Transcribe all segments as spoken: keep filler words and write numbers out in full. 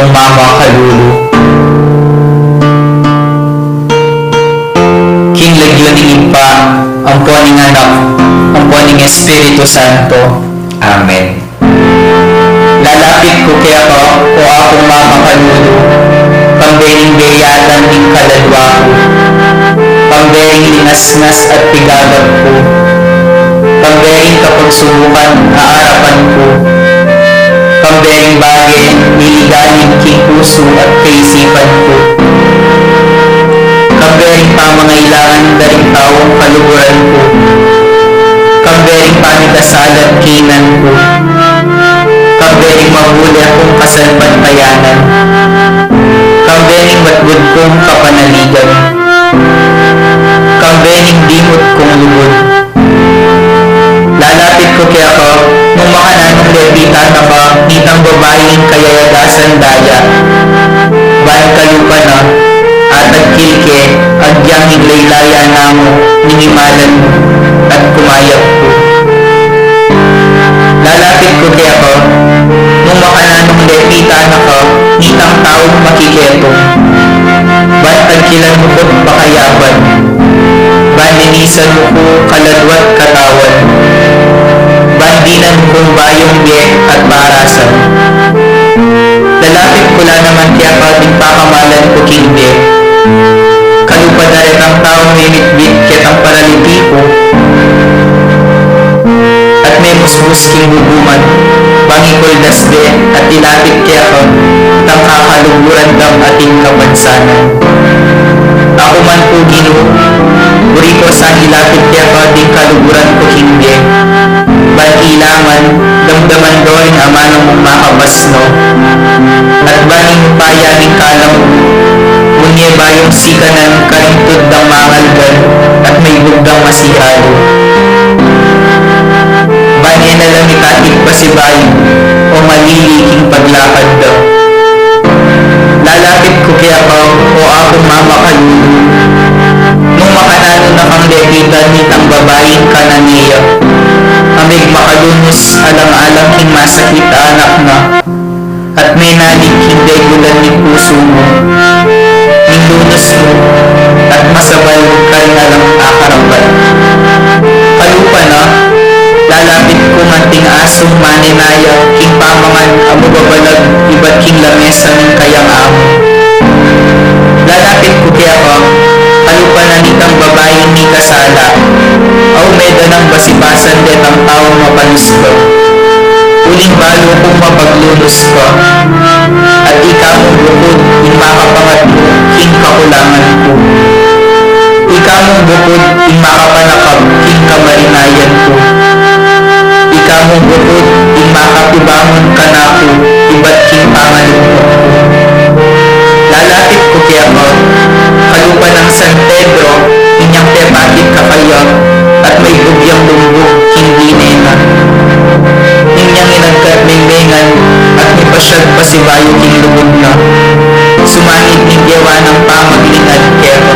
Mamakalulu. King lagyu ning Ibpa, ampo ning Anak, ampo ning Espiritu Santo. Amen. Lalapit ku keka, o Apung mamakalulu, kambe ning beyatan ning kaladwa ku, kambe ning linasnas at pigagat ku, kambe ning kapagsubukan a arapan ku, kambe ning bage niligalig king pusu at kaisipan ku, kambe ning pamangailangan da ring taung kaluguran ku, kambe ning pamikasalan kaynan ku, kambe ning mabule kung kasalpantayanan, kambe ning matbud kung kapanaligan, kambe ning dimut kung lugud. Lalapit ku keka, nung makananung lepitan na ka nitang babaing kayayagasan daya, ban kalupa na, atagkil ke, agyang ing laylayan na mu, minimalan mu, at kumayap ku. Lalapit ku keka, nung makananung lepitan na ka nitang taung makiketung, ban tagkilan mu ku't pakayapan, ban linisan mu ku kaladwa't katawan, ban dinan mu kung bayung bie at parasan. Lalapit ku la naman keka ding pakamalan ku king bie, kalupa da retang taung mimitbit ketang paralitiku, at memusbus king bubuman, ban ikuldas de at ilapit keka itang kakaluguran dang ating kapansanan. Aku man pu, Ginu, buri ku sang ilapit keka ding kaluguran ku king bie, ban ilangan, damdaman do ring amanung makapasno, at ban ing upaya ning kalam, nune bayung sikanan karing tud dang mangalban at maibug dang masihalu. Ban e na la mitakit pasibayu o malili king paglakad da. Lalapit ku keka, o Apung mamakalulu, nung makananu na kang lepitan nitang babaing Cananea, a migmakalunus alang-alang king masakit a anak na, at menalig king degulan ning pusu mu, ning lunus mu, at masabal karing alang akarapat. Kalupa na, lalapit kung anting asung manenaya king pamangan a mababalag ibat king lamesa ning kayang amo. Lalapit ku keka, kalupa na nitang babaing mikasala, a ume da nang basibasan detang taung mapanus ka. Uling balu kung mapaglunus ka, at ika mung bukud ing makapangatmu king kakulangan ku. Ika mung bukud ing makapanakap king kamarinayan ku. Ika mung bukud ing makapibangun kanaku ibat king pangalugud ku. Lalapit ku keka, kalupa nang San Pedro, inyang pepakit ka kaya, at maibug yang lumbug king bine na. Inyang inagkat mingmingan, at mipasyag pasibayu king lugud na. Sumangid ning gewa nang pamaglingad keka.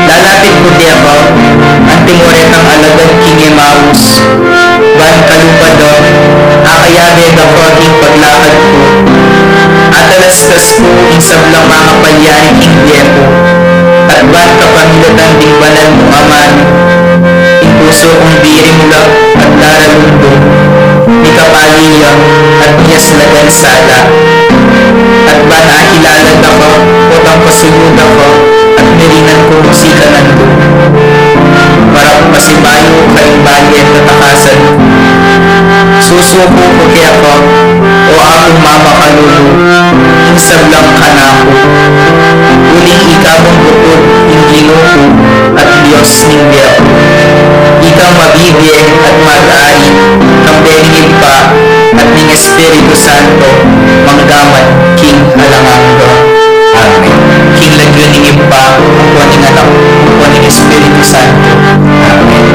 Lalapit ku keka, anti mu retang alagad king Emaus, ban kalupa da, akayabe da ka king paglakad ku. Atalastas ku ing sablang mangapalyari king bie ku, at ban kapamilatan ding banal mung amanu, ing pusu kung birimula at daralumdum, mikapali ya at miyaslagan sala. At ban akilala da ka, potang kasulu da ka, at mirinan kung sikanan ku. Para pasibayu karing bale at atakasan ku. Susuku ku keka, o Apung mamakalulu, ing sablang kanaku. Uling ika mung bukud ing Ginu ku at Dios ning bie ku. Ikang mabibie at mag-ari, kambe ning Ibpa at ning Espiritu Santo, manggaman king alang angga. Amen. King lagyu ning Ibpa, ampo ning Anak, ampo ning Espiritu Santo. Amen.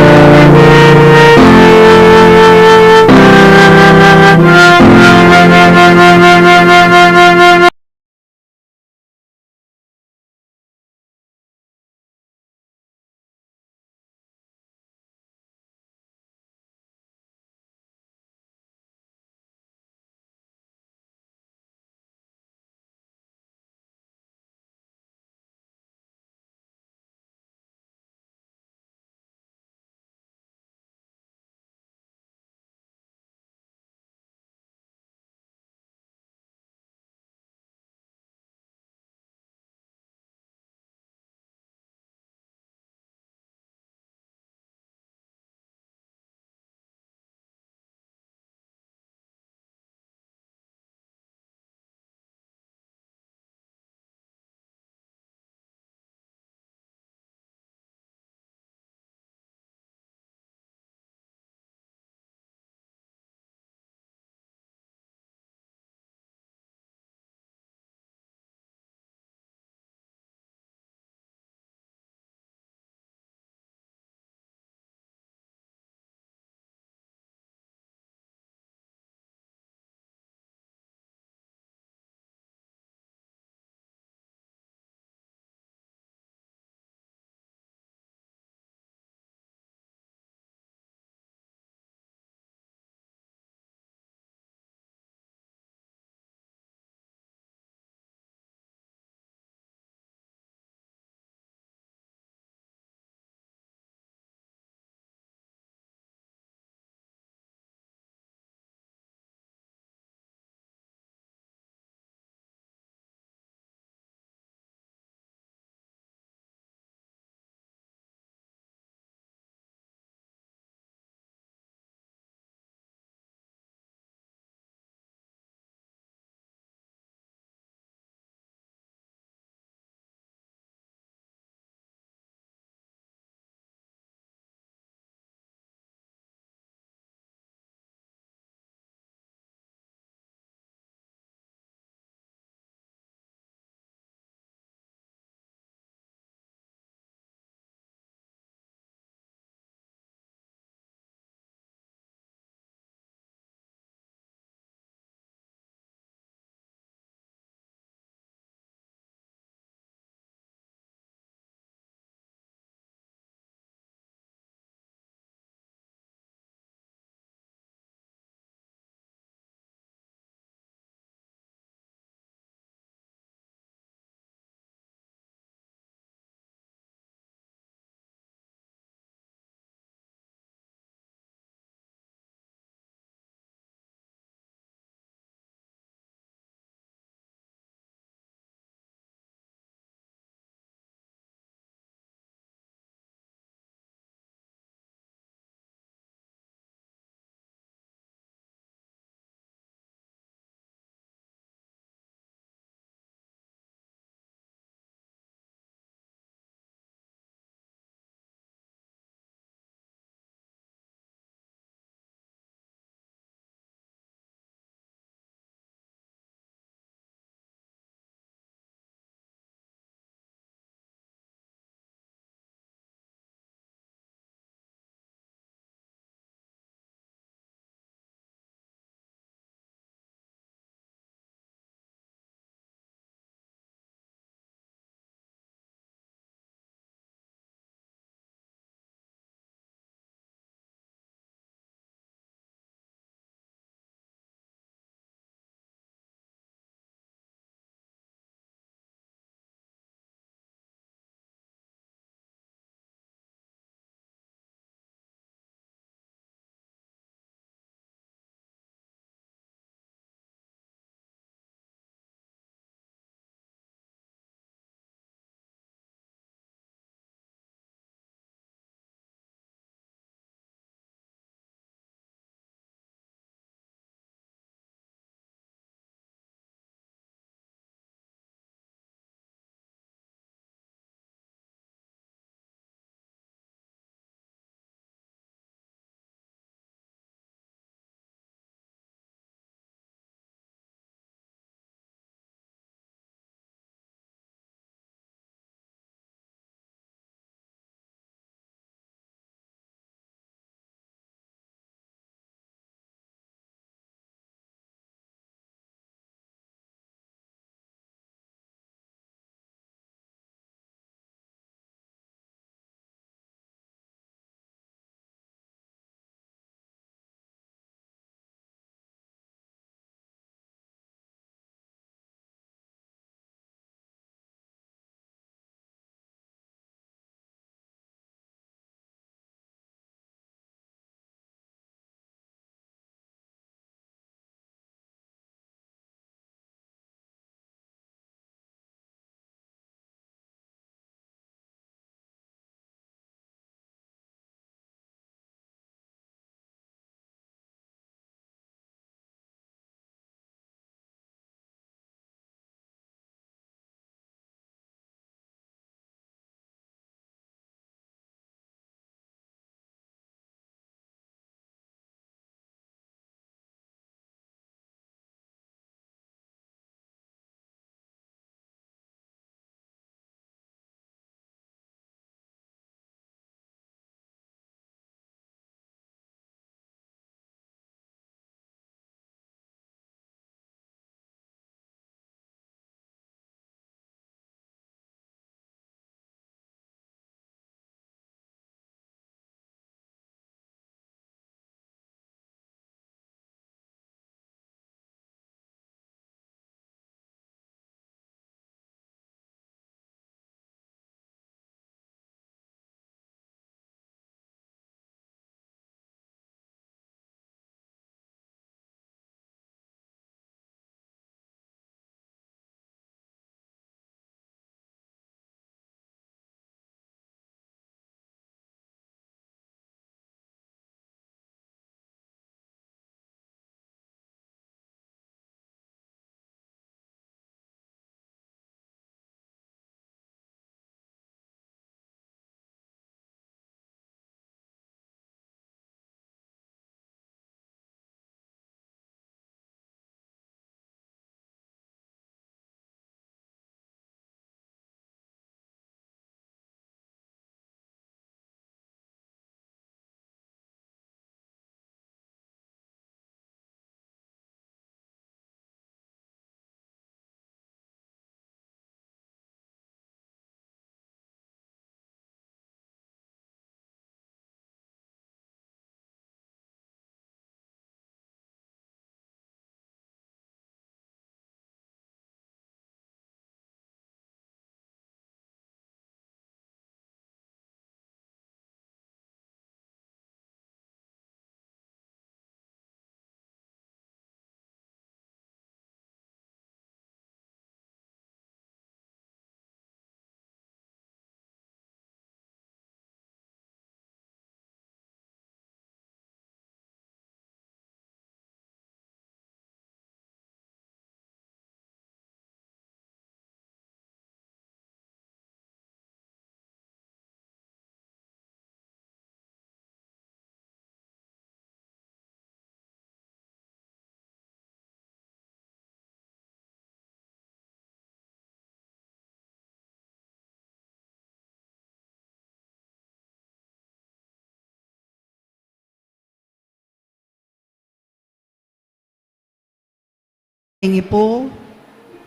bengi pu,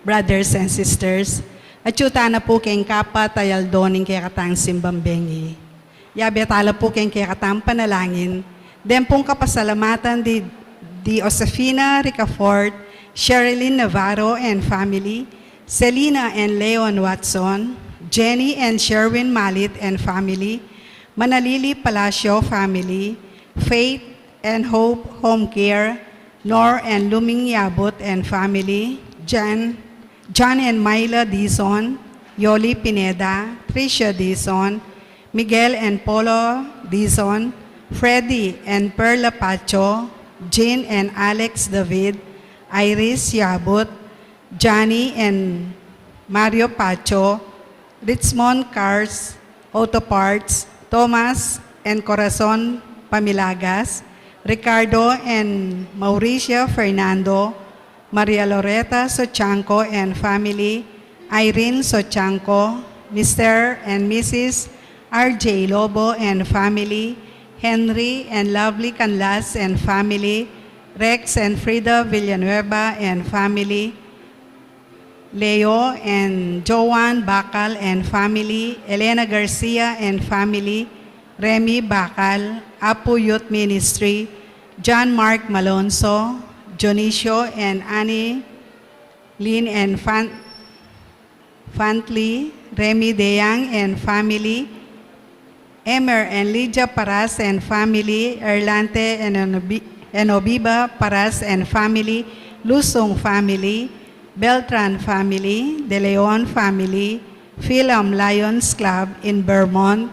brothers and sisters, atyu tana pu keng kapat a aldo ning kekatang simbang bengi. Yabe tala pu keng kekatang panalangin, deng pung kapasalamatan di, di Josefina Ricafort, Sherilyn Navarro and family, Selina and Leon Watson, Jenny and Sherwin Malit and family, Manalili Palacio family, Faith and Hope Home Care, Nor and Luming Yabut and family, Jan, John and Myla Dizon, Yoli Pineda, Tricia Dizon, Miguel and Polo Dizon, Freddy and Perla Pacho, Jean and Alex David, Iris Yabut, Johnny and Mario Pacho, Richmond Cars, Auto Parts, Thomas and Corazon Pamilagas, Ricardo and Mauricia Fernando, Maria Loreta Sochanco and family, Irene Sochanco, Mister and Missus R J Lobo and family, Henry and Lovely Canlas and family, Rex and Frida Villanueva and family, Leo and Joan Bacal and family, Elena Garcia and family, Remy Bacal, Apu Youth Ministry, John Mark Malonzo, Dionisio and Annie Lynn and Fan-, Fantley, Remy Deang and family, Emer and Lydia Paras and family, Erlante and Enobi-, Enobiba Paras and family, Lusung family, Beltran family, De Leon family, Film Lions Club in Vermont,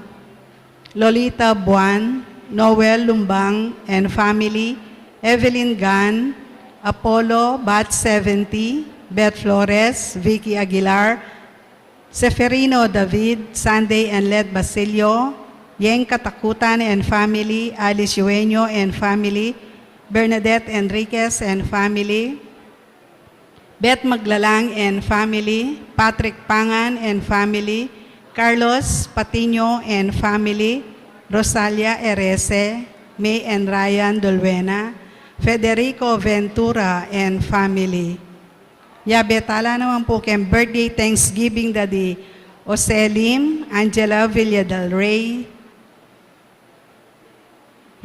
Lolita Buan, Noel Lumbang and family, Evelyn Gan, Apollo, Bat seventy, Beth Flores, Vicky Aguilar, Seferino David, Sunday and Led Basilio, Yeng Katakutan and family, Alice Yueño and family, Bernadette Enriquez and family, Beth Maglalang and family, Patrick Pangan and family, Carlos Patiño and family, Rosalia Erese, May and Ryan Dolwena, Federico Ventura and family. Yabe tala naman pu keng birthday Thanksgiving da di Jose Lim, Angela Villadalrey,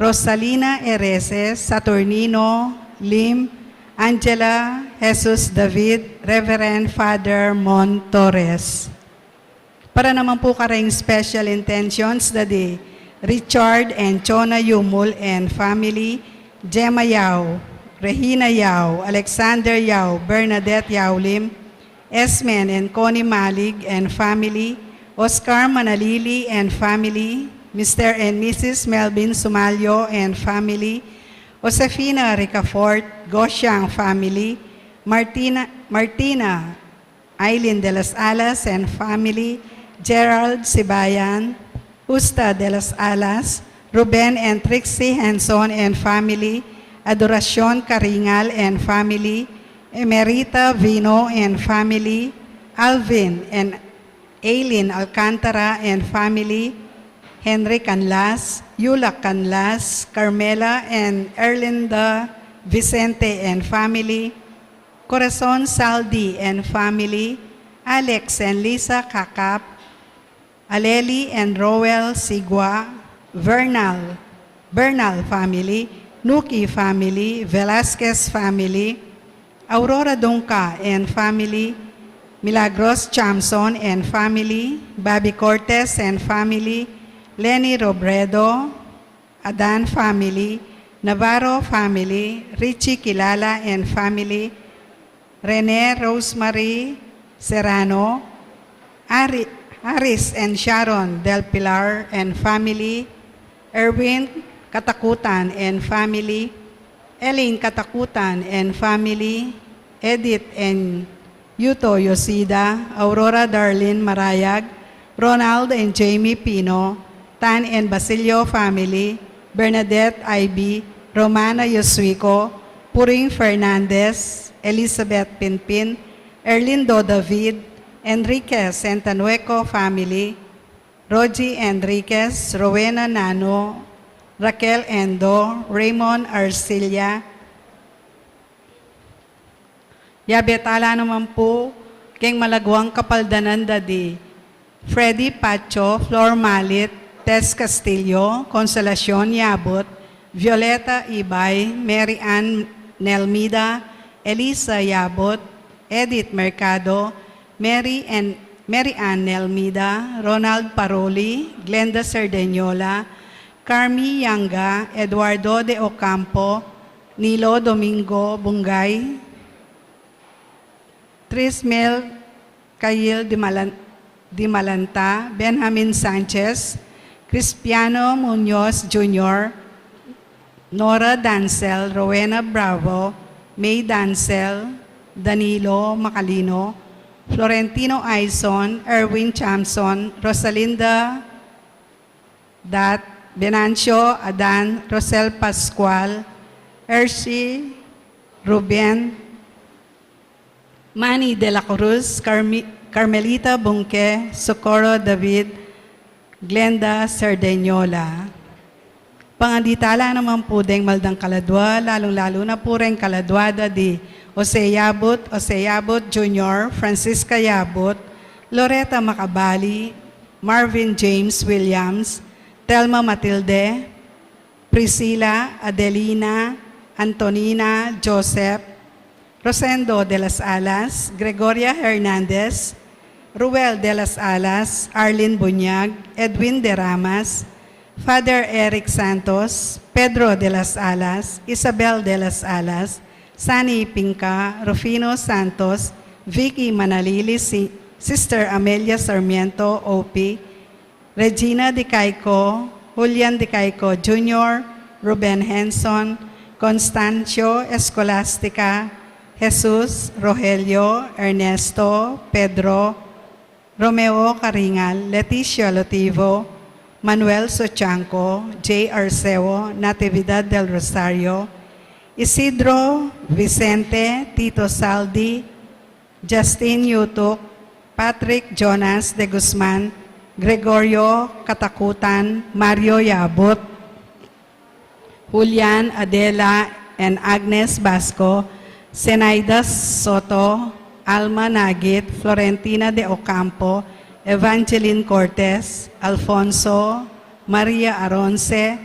Rosalina Erese, Saturnino Lim, Angela Jesus David, Reverend Father Mon Torres. Para naman pu kareng special intentions da di Richard and Chona Yumul and family, Gemma Yao, Regina Yao, Alexander Yao, Bernadette Yao Lim, Esmen and Connie Malig and family, Oscar Manalili and family, Mister and Missus Melvin Sumalio and family, Josefina Ricafort, Gosiang family, Martina, Martina Aileen de las Alas and family, Gerald Sibayan, Justa de las Alas, Ruben and Trixie Henson and family, Adoracion Caringal and family, Emerita Vino and family, Alvin and Aileen Alcantara and family, Henry Canlas, Yula Canlas, Carmela and Erlinda Vicente and family, Corazon Saldi and family, Alex and Lisa Kakap, Aleli and Roel Sigua, Vernal, Bernal family, Nuki family, Velasquez family, Aurora Dungca and family, Milagros Chamson and family, Bobby Cortez and family, Lenny Robredo, Adan family, Navarro family, Richie Kilala and family, Rene Rosemary Serrano, Ari-, Aris and Sharon Del Pilar and family, Erwin Katakutan and family, Elaine Katakutan and family, Edith and Yuto Yoshida, Aurora Darlene Marayag, Ronald and Jamie Pino, Tan and Basilio family, Bernadette Ivy, Romana Yosuico, Puring Fernandez, Elizabeth Pinpin, Erlindo David, Enriquez and Tanueco family, Rogie Enriquez, Rowena Nano, Raquel Endo, Raymond Arcilla, Yabe tala naman pu keng malaguang kapaldanan da di Freddy Pacho, Flor Malit, Tess Castillo, Consolacion Yabut, Violeta Ibay, Mary Ann Nelmida, Elisa Yabut, Edith Mercado, Mary Ann, Mary Ann Nelmida, Ronald Paroli, Glenda Cerdeñola, Carmi Yanga, Eduardo de Ocampo, Nilo Domingo Bungay, Trismel Kayil Dimalan-, Dimalanta, Benjamin Sanchez, Crispiano Muñoz Junior, Nora Dancel, Rowena Bravo, May Dancel, Danilo Macalino, Florentino Aison, Erwin Chamson, Rosalinda Dat, Venancio Adan, Rosel Pascual, Ershi Ruben, Manny de la Cruz, Carmi-, Carmelita Bungke, Socorro David, Glenda Cerdeñola. Panganditala naman pu deng maldang kaladua, lalung-lalu na pu reng kaladua da di Jose Yabut, Jose Yabut Junior, Francisca Yabut, Loretta Macabali, Marvin James Williams, Telma Matilde, Priscilla, Adelina, Antonina, Joseph, Rosendo de las Alas, Gregoria Hernandez, Ruel de las Alas, Arlene Buñag, Edwin de Ramas, Father Eric Santos, Pedro de las Alas, Isabel de las Alas, Sani Pinca, Rufino Santos, Vicky Manalili, Si-, Sister Amelia Sarmiento, O P, Regina Dicaico, Julian Dicaico Junior, Ruben Henson, Constancio Escolastica, Jesus, Rogelio, Ernesto, Pedro, Romeo Caringal, Leticia Lotivo, Manuel Sochanco, J. Arceo, Natividad del Rosario, Isidro Vicente, Tito Saldi, Justin Yutuk, Patrick Jonas de Guzman, Gregorio Katakutan, Mario Yabut, Julian Adela and Agnes Basco, Zenaida Soto, Alma Nagit, Florentina de Ocampo, Evangeline Cortez, Alfonso, Maria Aronce,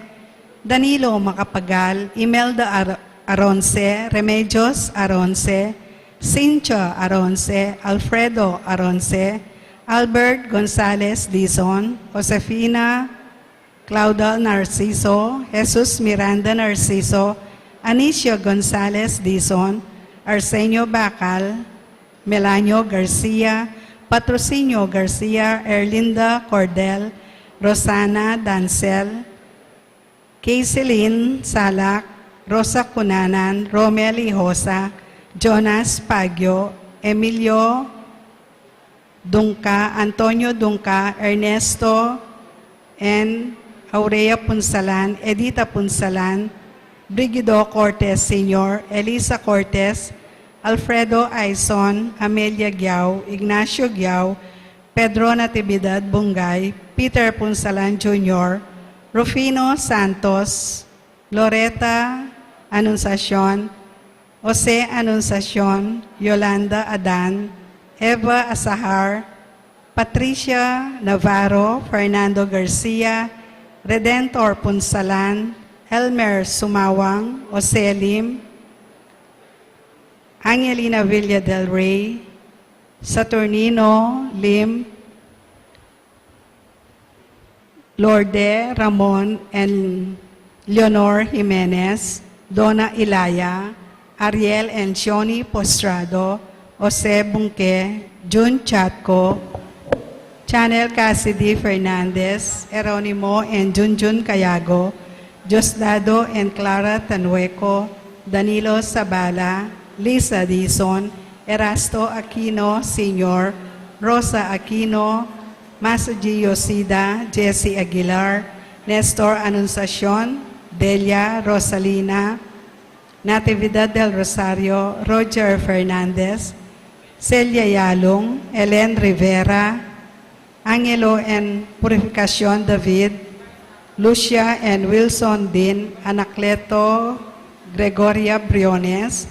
Danilo Macapagal, Imelda Ar-, Aronce, Remedios Aronce, Cynthia Aronce, Alfredo Aronce, Albert Gonzalez Dizon, Josefina Claudel Narciso, Jesus Miranda Narciso, Anicia Gonzalez Dizon, Arsenio Bacal, Melanio Garcia, Patrocinio Garcia, Erlinda Cordel, Rosana Dancel, Kayselin Salak, Rosa Cunanan, Romel Hinojosa, Jonas Pagio, Emilio Dungca, Antonio Dungca, Ernesto N. Aurea Punsalan, Edita Punsalan, Brigido Cortez Senior, Elisa Cortez, Alfredo Aison, Amelia Guiao, Ignacio Guiao, Pedro Natividad Bungay, Peter Punsalan Junior, Rufino Santos, Loretta Anunciacion, Jose Anunciacion, Yolanda Adan, Eva Asahar, Patricia Navarro, Fernando Garcia, Redentor Punsalan, Elmer Sumawang, Jose Lim, Angelina Villa del Rey, Saturnino Lim, Lorde Ramon and Leonor Jimenez, Dona Ilaya, Ariel and Shoni Postrado, Jose Bungke, Jun Chatco, Chanel Cassidy Fernandez, Jeronimo and Junjun Cayago, Diosdado and Clara Tanueco, Danilo Sabala, Lisa Dizon, Erasto Aquino Senior, Rosa Aquino, Masaji Yoshida, Jesse Aguilar, Nestor Anunciacion, Delia Rosalina, Natividad del Rosario, Roger Fernandez, Celia Yalung, Helen Rivera, Angelo and Purificacion David, Lucia and Wilson Din, Anacleto Gregoria Briones,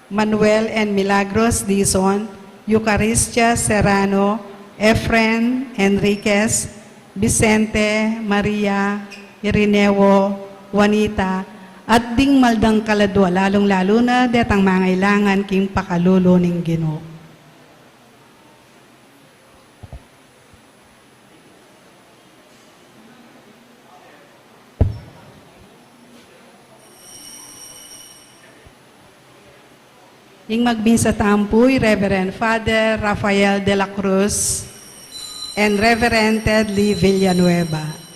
Manuel and Milagros Dizon, Eucaristia Serrano, Efren Enriquez, Vicente, Maria, Irineo, Juanita, at ding maldang kaladua, lalung-lalu na detang mangailangan king pakalulu ning Ginu. Ing magmisa tampu i Reverend Father Rafael de la Cruz and Reverend Ted Lee Villanueva.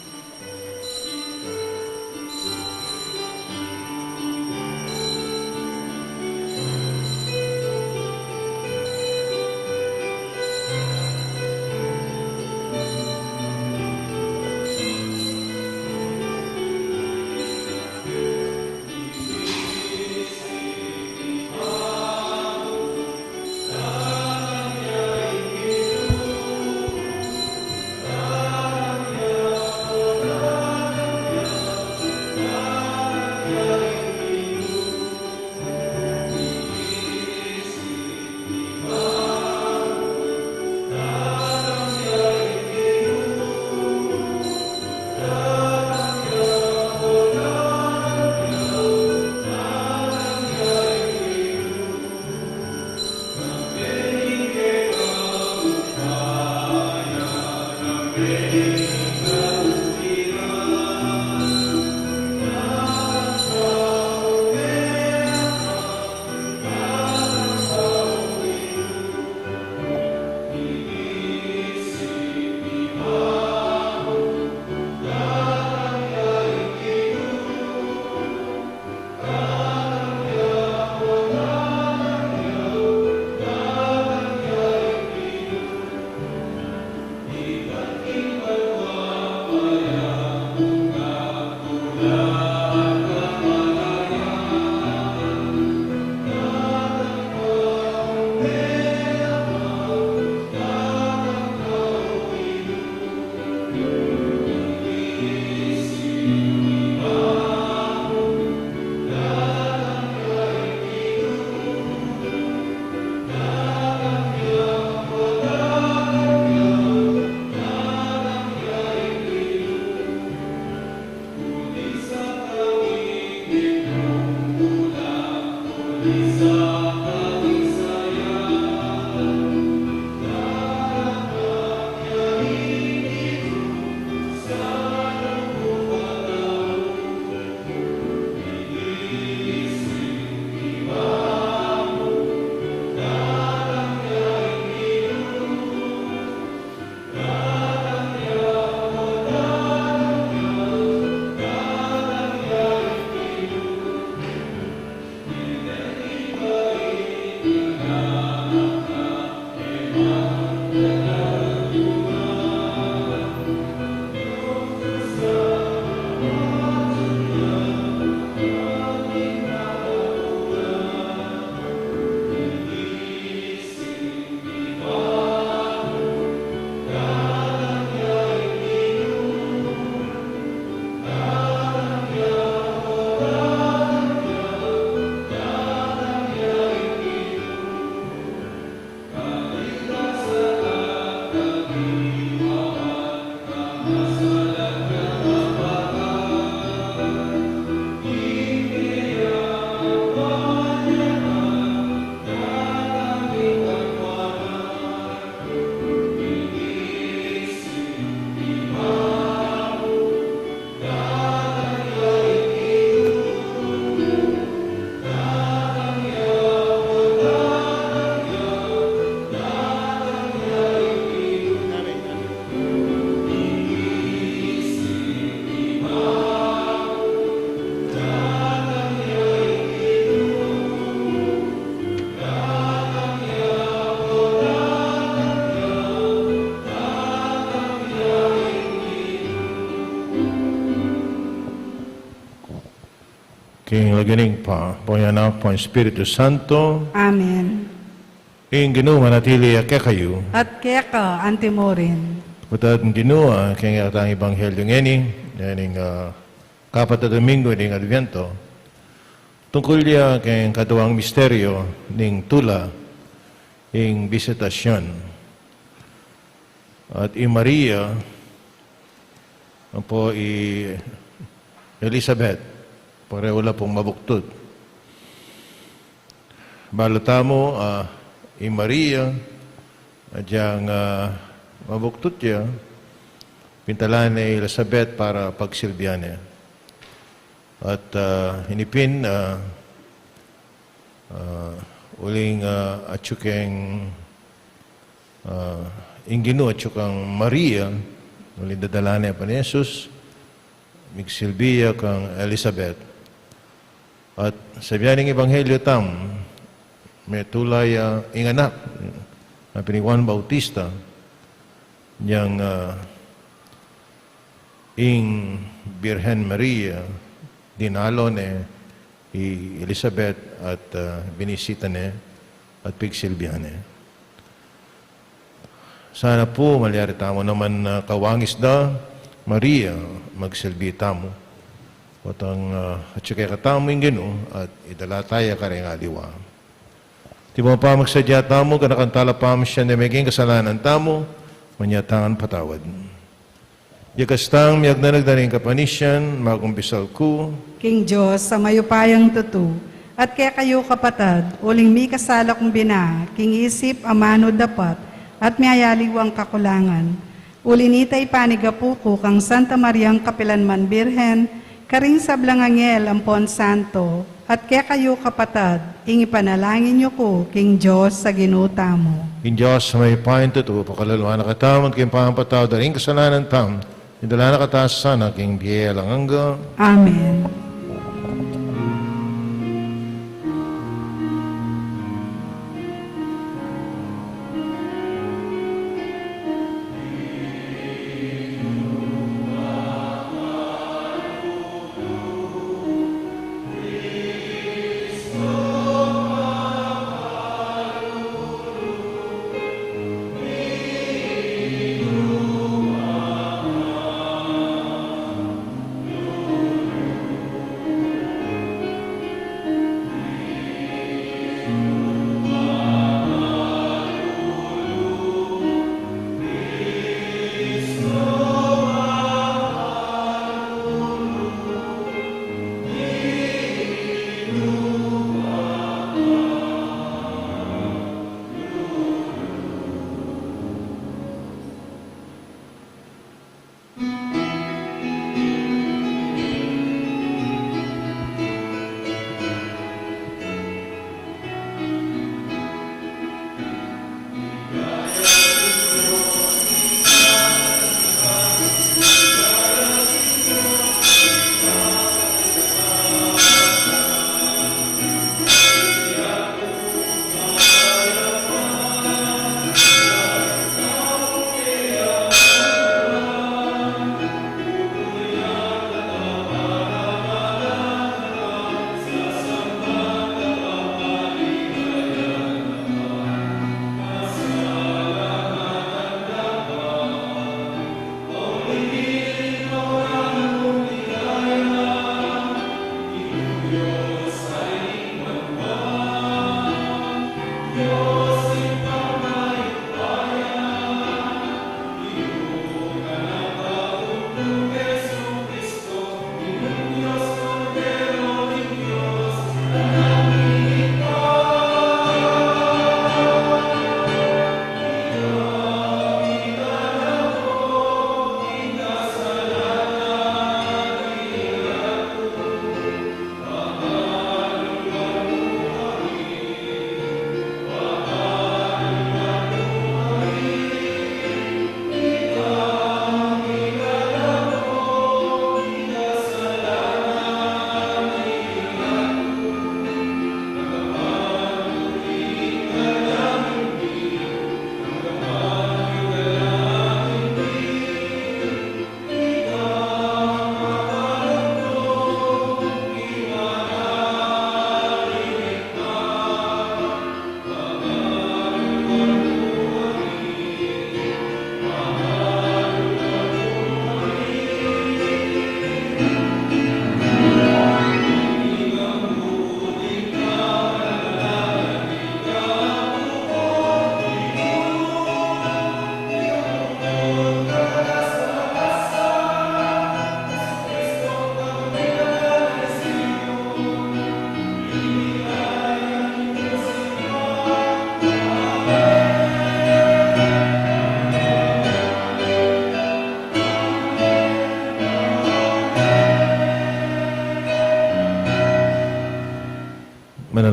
King lagyu ning Ibpa, ampo ning Anak, ampo ning Espiritu Santo. Amen. Ing Ginu manatili ya kekayu. At keka antimurin. Kapatad king Ginu, ah, king kekatang ebanghelyo ngeni, ngeni, ah, kapat a Domingo ning Adviento. Tungkul ya keng kaduang misteryo ning tula, ing Bisitasyon. At i Maria, ampo i Elizabeth, pareho la pung mabuktud. Balu tamu, ah, i Maria, agyang, ah, mabuktud ya, pintalan ne i Elizabeth para pagsilbian ne. At, ah, ini pin, ah, ah, uling, ah, atyu keng, ah, ing Ginu atyu kang Maria, uling dadalan ne pa i Jesus, migsilbi ya kang Elizabeth. At sabian ning Ebanghelyo tamu, mitula ya ing anak na pin i Juan Bautista, yang, ah, ing Birhen Maria, dinalo ne i Elizabeth at, ah, binisita ne at pigsilbian ne. Sana pu, malyari tamu naman, ah, kawangis da Maria, magsilbi tamu. Potang, ah, atyu kekatamu ing Ginu at idala taya kareng aliwa. Iti mu pa, magsadya tamu, ganakan tala pa mu siya na meging kasalanan tamu, manyatang patawad. Yakas tang miyagnanag da ring kapanisian, magkumpisal ku king Dios a mayupayang tutu, at kekayu kapatad, uling mikasala kung bina, king isip, amanu, dapat, at miyayaliwang kakulangan. Uli nita ipanigapu ku kang Santa Mariang kapilanman Birhen, karing sablang anghel ampon santo, at kekayu kapatad, ing ipanalangin yu ku king Dios a Ginu tamu. Ing Dios a mayupayang tutu, pakalaluan na katamu king pamapatawad da ring kasalanan tamu, idala na katamu sana king bie alang angga. Amen.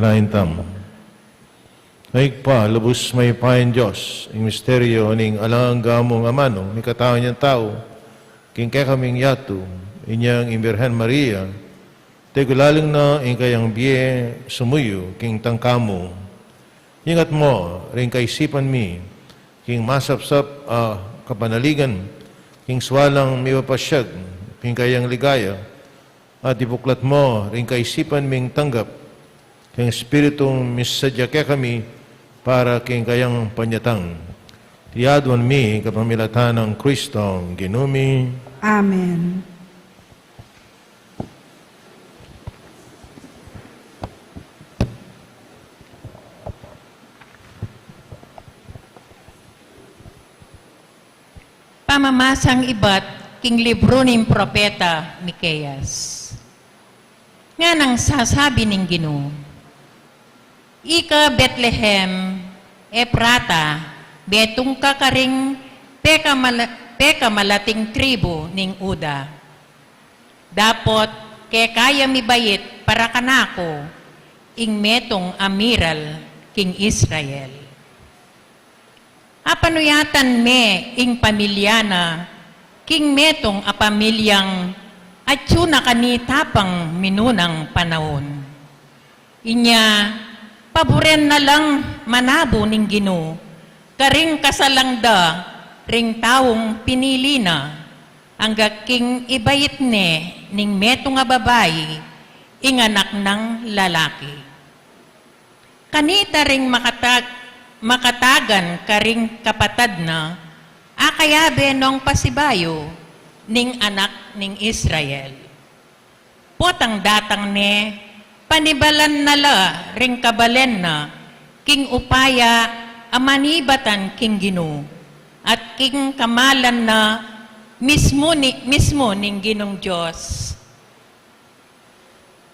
Lain tamu. Ay Ibpa, lubus mayupayang Dios, ing misteryo ning alang angga mung amanung mikatau yang tau, king kekaming yatu, inyang ing Birhen Maria, tegulaling na ing kayang bie sumuyu king tangka mu. Ingat mu ring kaisipan mi, king masapsap a kapanaligan, king swalang mipapasyag, king kayang ligaya, at ibuklat mu ring kaisipan ming tanggap, king Espiritung misadya kekami para king kayang panyatang. Iti aduan mi kapamilatan nang Kristong Ginu mi. Amen. Pamamasang ibat king libru ning propeta Miqueas. Nganang sasabi ning Ginu, "Ika Betlehem Efrata, metung ka karing pekamala-, pekamalating tribu ning Juda. Dapot keka ya mibait para kanaku ing metung a miral king Israel." Apanuyatan me ing pamilya na king metung a pamilyang atyu na kanita pang minunang panaun. Inya, paburen na lang manabu ning Ginu karing kasalang da ring taung pinili na, angga king ibait ne ning metung a babai ing anak nang lalaki. Kanita ring makatag-, makatagan karing kapatad na, a kayabe nong pasibayu ning anak ning Israel. Potang datang ne, panibalan na la ring kabalen na king upaya a manibatan king Ginu, at king kamalan na mismu ni, mismu ning Ginung Dios.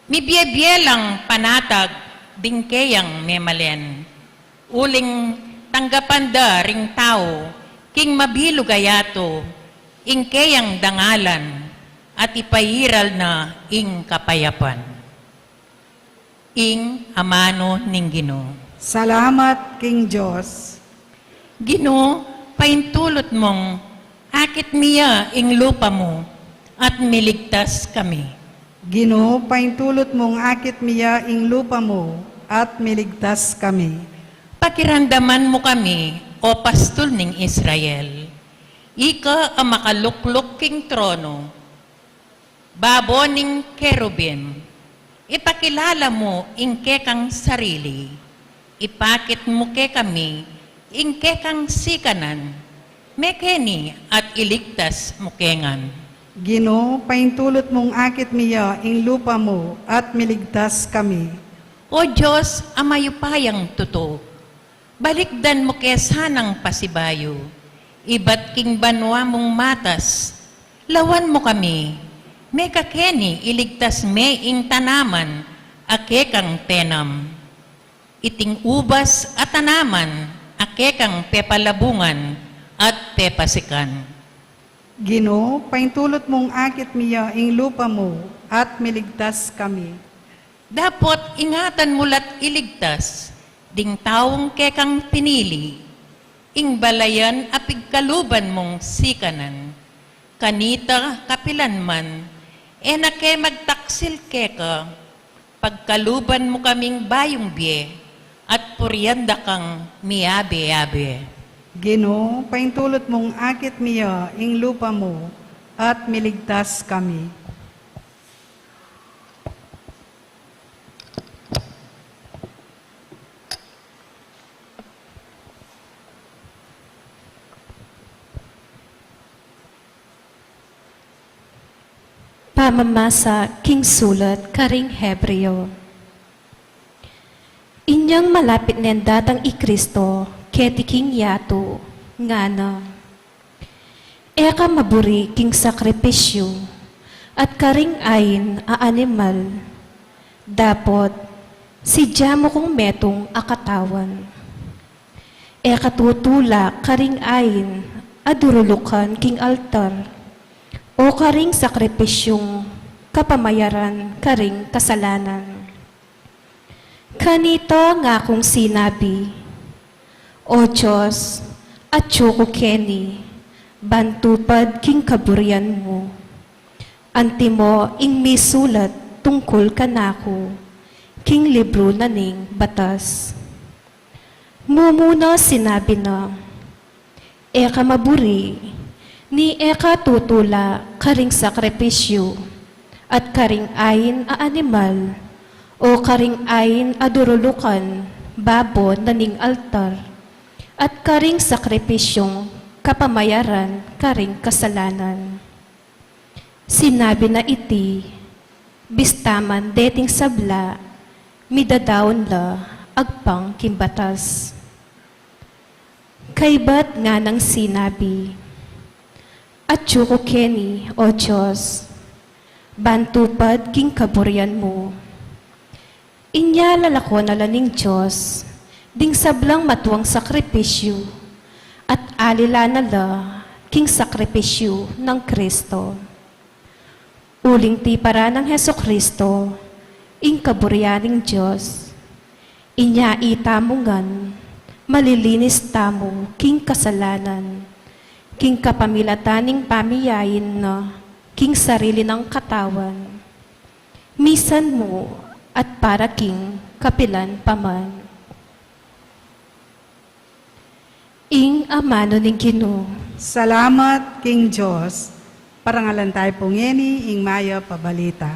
Mibie-bie lang panatag ding keyang memalen, uling tanggapan da ring tau king mabilug a yatu ing keyang dangalan, at ipairal na ing kapayapan. Ing amanu ning Ginu. Salamat king Dios. Ginu, paintulut mung akit mi ya ing lupa mu, at miligtas kami. Ginu, paintulut mung akit mi ya ing lupa mu, at miligtas kami. Pakiramdaman mu kami, o pastul ning Israel. Ika a makalukluk king trono, babo ning kerubim, ipakilala mu ing kekang sarili, ipakit mu kekami ing kekang sikanan, mekeni at iligtas mu ke ngan. Ginu, paintulut mung akit mi ya ing lupa mu at miligtas kami. O Dios a mayupayang tutu, balikdan mu ke sanang pasibayu, ibat king banua mung matas, lawan mu kami, mekakeni iligtas me ing tanaman a kekang tenam, iting ubas a tanaman a kekang pepalabungan at pepasikan. Ginu, paintulut mung akit mi ya ing lupa mu, at miligtas kami. Dapot ingatan mu la't iligtas ding taung kekang pinili, ing balayan a pigkaluban mung sikanan. Kanita kapilan man, e na ke magtaksil keka, pagkaluban mu kaming bayung bie, at purian da kang miyabe-yabe. Ginu, paintulut mung akit mi ya ing lupa mu, at miligtas kami. Pamamasa king sulat karing Hebreo. Inyang malapit nen datang i Kristo keti king yatu, ngana, "E ka maburi king sakripisyu at karing ain a animal, dapot sidya mu kung metung a katawan. E ka tutulak karing ain a durulukan king altar, o karing sakripisyung kapamayaran karing kasalanan. Kanita ngakung sinabi, O Dios, atyu ku keni, ban tupad king kaburian mu. Antimo ing misulat tungkul kanaku king libru na ning batas. Mumuna sinabi na, E ka maburi, ni e ka tutula karing sakripisyu, at karing ain a animal, o karing ain a durulukan babo na ning altar, at karing sakripisyung kapamayaran karing kasalanan. Sinabi na iti, bista man deting sabla, midadaun la agpang king batas. Kaybat nganang sinabi, Atyu ku keni, O Dios, ban tupad king kaburian mu. Inya lalako na la ning Dios ding sablang matuang sakripisyu, at alila na la king sakripisyu nang Kristo. Uling tiparan nang Jesu-Kristo ing kaburian ning Dios, inya itamu ngan malilinis tamu king kasalanan, king kapamilatan ning pamiyain na king sarili nang katawan, misan mu at para king kapilan pa man. Ing amanu ning Ginu. Salamat king Dios. Parangalan tayu pu ngeni ing mayap a balita.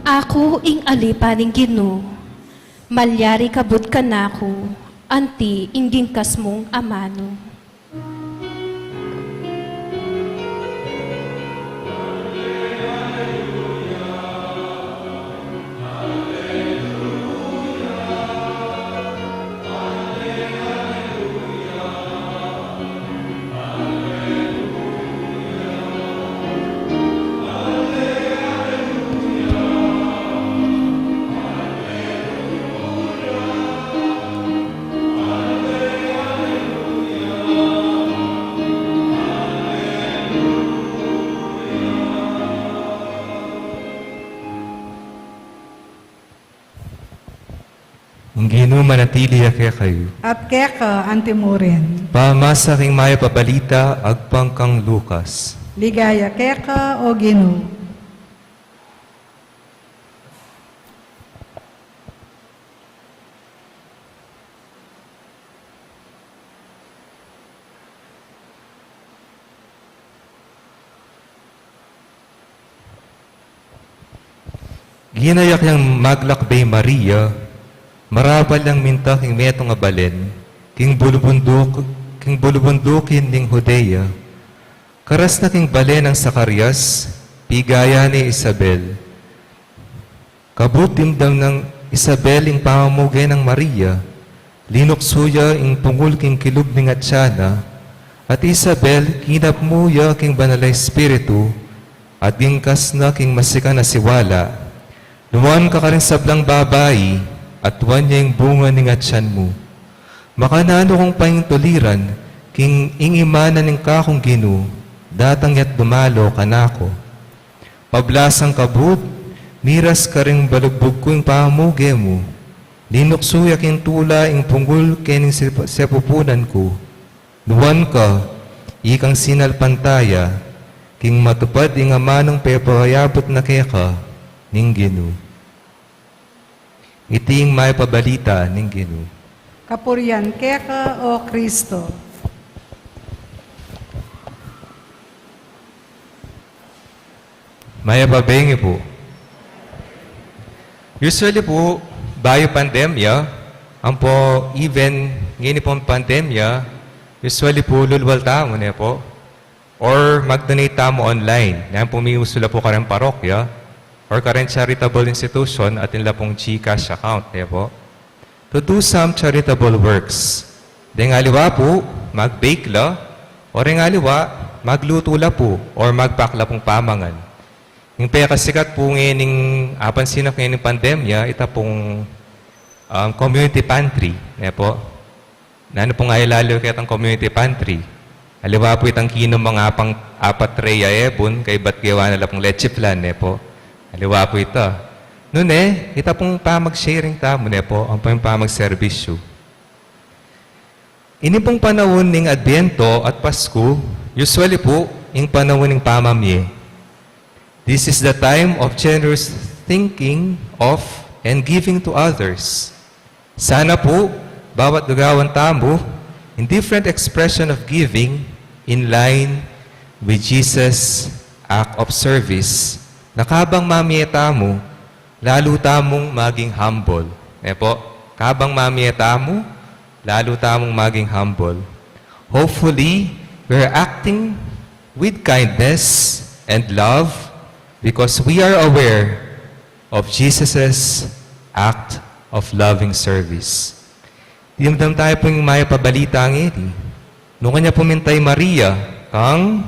Aku ing alipan ning Ginu, malyari kabud kanaku anti ing gingkas mung amanu. Ing Ginu manatili ya kekayu. At keka anti murin. Pamasa king mayap a balita agpang kang Lucas. Ligaya keka, O Ginu. Ginayak yang maglakbe i Maria, marapal yang minta king metung a balen, king bulubunduk, king bulubundukin ning Judea. Karas na king balen nang Zacarias, pigaya ne i Isabel. Kabud dimdam nang Isabel ing pamamuge nang Maria, linuksu ya ing pungul king kilub ning atian na, at i Isabel kinapmu ya king Banal a Espiritu, at gingkas na king masikan a siwala. Nuan ka karing sablang babai, at nuan ya ing bunga ning atian mu. Makananu kung paintuliran, king ing ima na ning kakung Ginu, datang ya't dumalo kanaku. Pablasang kabud, miras karing balugbug ku ing pamamuge mu, linuksu ya king tula ing pungul kening sep-, sepupunan ku. Nuan ka, ikang sinalpantaya, king matupad ing amanung pepayabut na keka ning Ginu. Iti ing mayap a balita ning Ginu. Kapurian keka, O Kristo. Mayap a bengi pu. Usually pu, bayu pandemya, ampo even ngeni pung pandemya, usually pu lulwal tamu, ne pu? Or mag-donate tamu online. Yan pu miusu la pu karing parokya. Or karing charitable institution, atin la pung GCash account, ne pu? To do some charitable works. Deng aliwa pu, mag-bake la, O reng aliwa, maglutu la pu or magpakla pung pamangan. Ing pekasikat pu ngening apansinan ku ngening pandemya, ita pung, um, community pantry, ne pu. Nanu pung ailaliw ketang community pantry? Aliwa pu itang kinumang apang apat tray a ebun, kaybat gewa na la pung leche flan, ne pu. Aliwa pu ita. Nune, ita pung pamag-sharing tamu, ne pu, ampo ing pamagserbisyu. Ini pung panaun ning Adbyento at Pasku, usually pu, ing panaun ning pamamie. This is the time of generous thinking of and giving to others. Sana pu, bawat dugawan tamu, in different expression of giving, in line with Jesus' act of service, na kabang mamie tamu, lalu tamung maging humble. Ne pu? Kabang mamie tamu, lalu tamung maging humble. Hopefully, we're acting with kindness and love because we are aware of Jesus' act of loving service. Dimdam tamu pu ing mayap a balita ngeni. Nung kanya pu minta i Maria kang,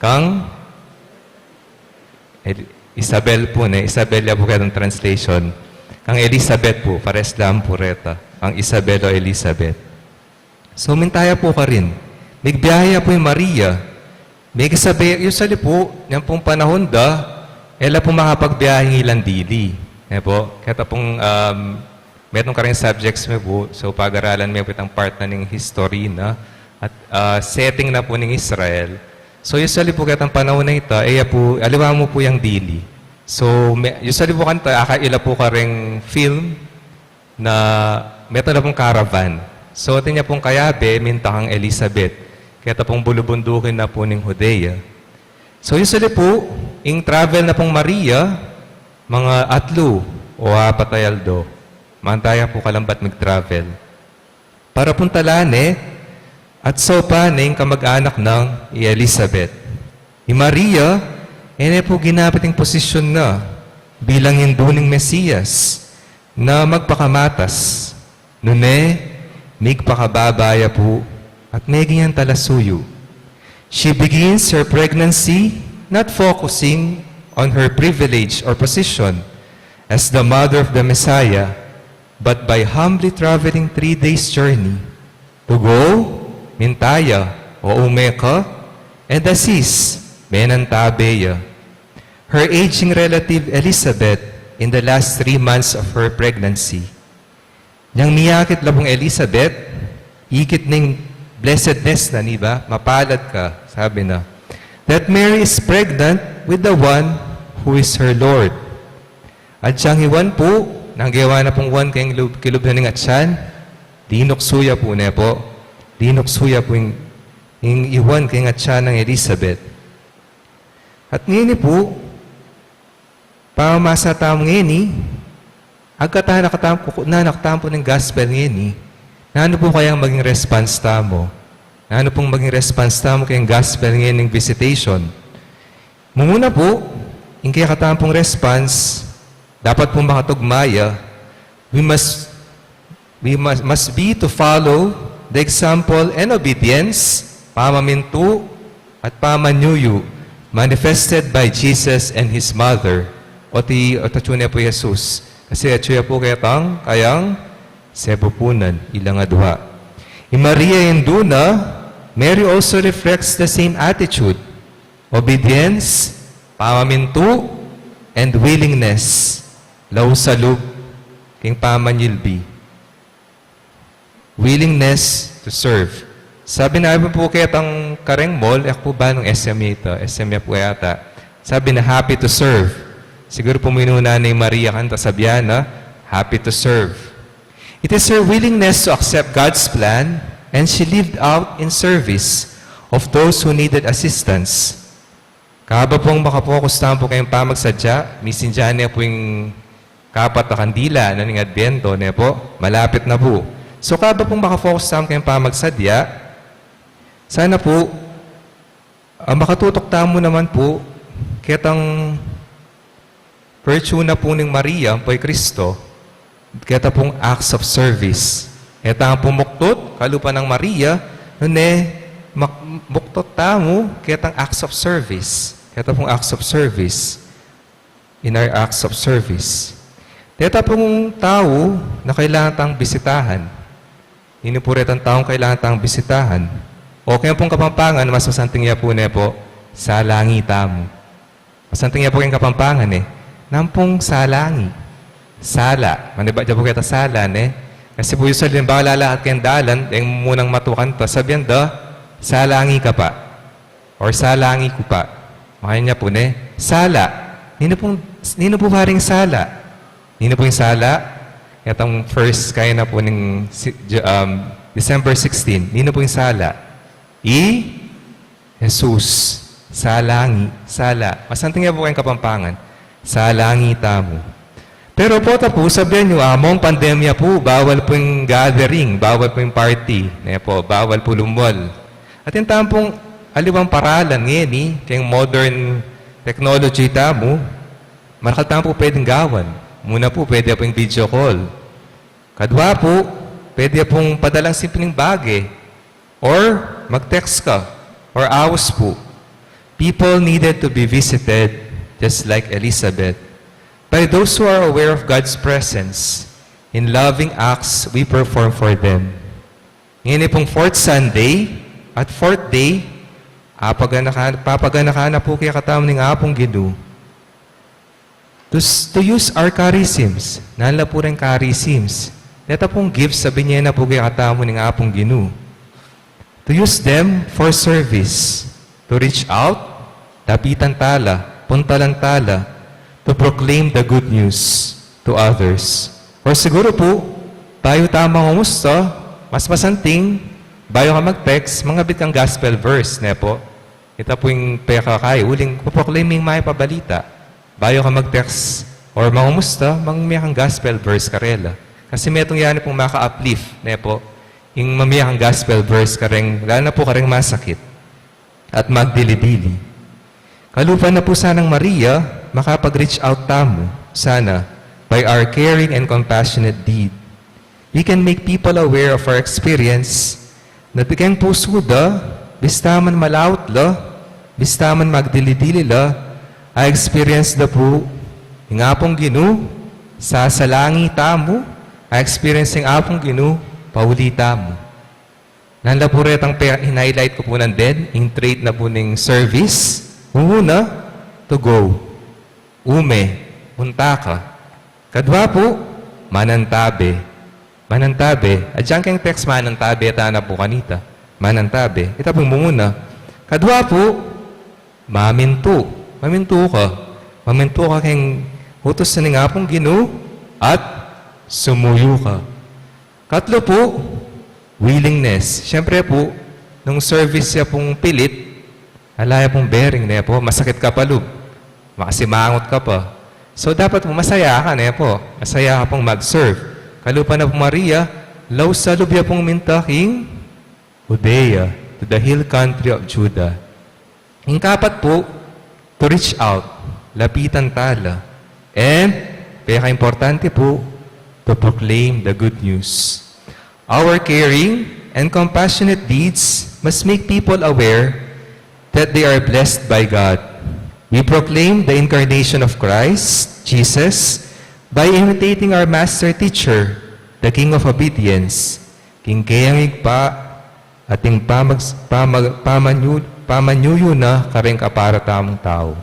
kang El-, Isabel pu, ne? Isabel ya pu ketang translation. Kang Elizabeth pu, pares la pu reta. Kang Isabel o Elizabeth. So, minta ya pu karin. Migbiahe ya pu i Maria. Migsabi, usually pu, yan pung panahun da, e la pu makapagbiahe ing ilang dili. Ne pu? Keta pung, um, metung kareng subjects me pu, so pag-aralan me pu itang part na ning history na, at, ah, setting na pu ning Israel. So usually pu ketang panahun a ita, e ya pu, aliwa mu pu yang dili. So, me-, usually pu kanta, akaila pu kareng film na metung na pung caravan. So, atin ya pung kayabe, minta kang Elizabeth. Keta pung bulubundukin na pu ning Judea. So, usually pu, ing travel na pung Maria, mga atlu o apat a aldo. Mantaya pu kalambat mig-travel. Para pung tala ne, at saupan ne ing kamag-anak nang i Elizabeth. I Maria, e ne pu ginamit ing posisyun na bilang indu ning Mesiyas na magpakamatas. Nune, migpakababa ya pu at meging yang talasuyu. She begins her pregnancy not focusing on her privilege or position as the mother of the Messiah, but by humbly traveling three days' journey to go, minta ya, o ume ka, and assist, menantabe ya, her aging relative Elizabeth in the last three months of her pregnancy. Inyang miyakit la pung Elizabeth, ikit ning blessedness na, di ba? Mapalad ka, sabi na. That Mary is pregnant with the one who is her Lord. At siyang i Juan pu, nung gewa na pung Juan keng lub-, kilub na ning atyan, linuksu ya pu, ne pu? Linuksu ya pu ing, ing i Juan keng atyan nang Elizabeth. At ngeni pu, pamamasa tamu ngeni, agkatan na katamu, kukutnan na katamu pu ning gospel ngeni, nanu pu kayang maging response tamu? Nanu pung maging response tamu keng gospel ngening visitation? Mumuna pu, ing kekatamu pung response, dapat pung makatugma ya, we must, we must, must be to follow the example and obedience, pamamintu at pamanyuyu, manifested by Jesus and his mother. O ti, o tatsu ne pu Jesus. Kasi atsu ya pu ketang kayang sepupunan, ilang adwa. I Maria indu na, Mary also reflects the same attitude. Obedience, pamamintu, and willingness, lausalub, king pamanyilbi. Willingness to serve. Sabi na pu ketang kareng mall, e ku pu banung S M yata, S M ya pu yata. Sabi na, "Happy to serve." Siguru pu minuna ne i Maria kanta, sabi na, "Happy to serve." It is her willingness to accept God's plan, and she lived out in service of those who needed assistance. Kaba pung makapokus tamu pu keng pamagsadya, misan dyan ne pu ing kapat a kandila na ning Adbyento, ne pu? Malapit na pu. So, kaba pung makapokus tamu keng pamagsadya, sana pu, ah, makatutuk tamu naman pu ketang virtue na pu ning Maria, ampo i Kristo, keta pung acts of service. E tamu pumuktut kalupa nang Maria, nune, buktot tamu ketang acts of service. Keta pung acts of service. In our acts of service. Deta pung tau na kailangan tang bisitahan. Ninu pu retang taung kailangan tang bisitahan? O keng pung Kapampangan, mas masanting ya pu ne pu, salangi tamu. Masanting ya pu keng Kapampangan e. Nanu pung salangi? Sala. Manibat ya pu keta sala, ne? Kasi pu usually, halimbawa, lalakat keng dalan, e mu nang matukan ta, sabian da, salangi ka pa. Or salangi ku pa. Makanyan ya pu ne. Sala. Ninu pung, ninu pu karing sala? Ninu pu ing sala? Ketang first, kaya na pu ning si-, Ju-, um, December sixteen. Ninu pu ing sala? I Jesus. Salangi. Sala. Masanting ya pu keng Kapampangan. Salangi tamu. Pero pota pu, sabian yu, among pandemya pu, bawal pu ing gathering, bawal pu ing party, ne pu, bawal pu lumwal. Atin tamu pung aliwang paralan ngeni, keng modern technology tamu, marakal tamu pu pwedeng gawan. Muna pu, pwede pu ing video call. Kadwa pu, pwede pung padalang simpling bage. Or mag-text ka, or aus pu. People needed to be visited, just like Elizabeth, by those who are aware of God's presence in loving acts we perform for them. Ngeni pung fourth Sunday at fourth day, apaganakan, papaganakan na pu kekatamu ning Apung Ginu. To, s-, to use our charisms. Nanu la pu reng charisms? Deta pung gifts a binie na pu kekatamu ning Apung Ginu. To use them for service. To reach out, lapitan tala, puntalan tala, to proclaim the good news to others. Or siguru pu, bayu tamu mangumusta, mas masanting, bayu ka mag-text, mangabit kang gospel verse, ne pu? Ita pu ing pekakayu, uling puproklaim ing mayap a balita. Bayu ka mag-text or mangumusta, mangmie kang gospel verse karela. Kasi metung ya ne pung maka-uplift, ne pu? Ing mamie kang gospel verse kareng, lalo na pu kareng masakit at magdili-dili. Kalupa na pu sanang Maria, makapag-reach out tamu, sana, by our caring and compassionate deed. We can make people aware of our experience, na tikeng pusu da, bista man malaut la, bista man magdili-dili la, a-experience da pu ing Apung Ginu, sasalangi tamu, a-experience ing Apung Ginu, pauli tamu. Nanu la pu retang pe-, hin-highlight ku pu nandin, ing trait na pu ning service, una, to go. Ume, punta ka. Kadwa pu, manantabe. Manantabe. Adyang keng text manantabe, tana pu kanita. Manantabe. Ita pung manguna. Kadwa pu, mamintu. Mamintu ka. Mamintu ka keng utus na ning Apung Ginu at sumuyu ka. Katlu pu, willingness. Siyempre pu, nung service ya pung pilit, ala ya pung bearing, ne pu? Masakit ka pa lub. Makasimangot ka pa. So, dapat pu masaya ka, ne pu? Masaya ka pung mag-serve. Kalupa na pu Maria, laus a lub ya pung minta king Judea, to the hill country of Judah. Ing kapat pu, to reach out, lapitan tala. And, peka-importante pu, to proclaim the good news. Our caring and compassionate deeds must make people aware that they are blessed by God. We proclaim the incarnation of Christ, Jesus, by imitating our master teacher, the King of Obedience, king keyang Ibpa, at ing pamag-, pamag-, pamanyu-, pamanyuyu na kareng kapara tamung tau.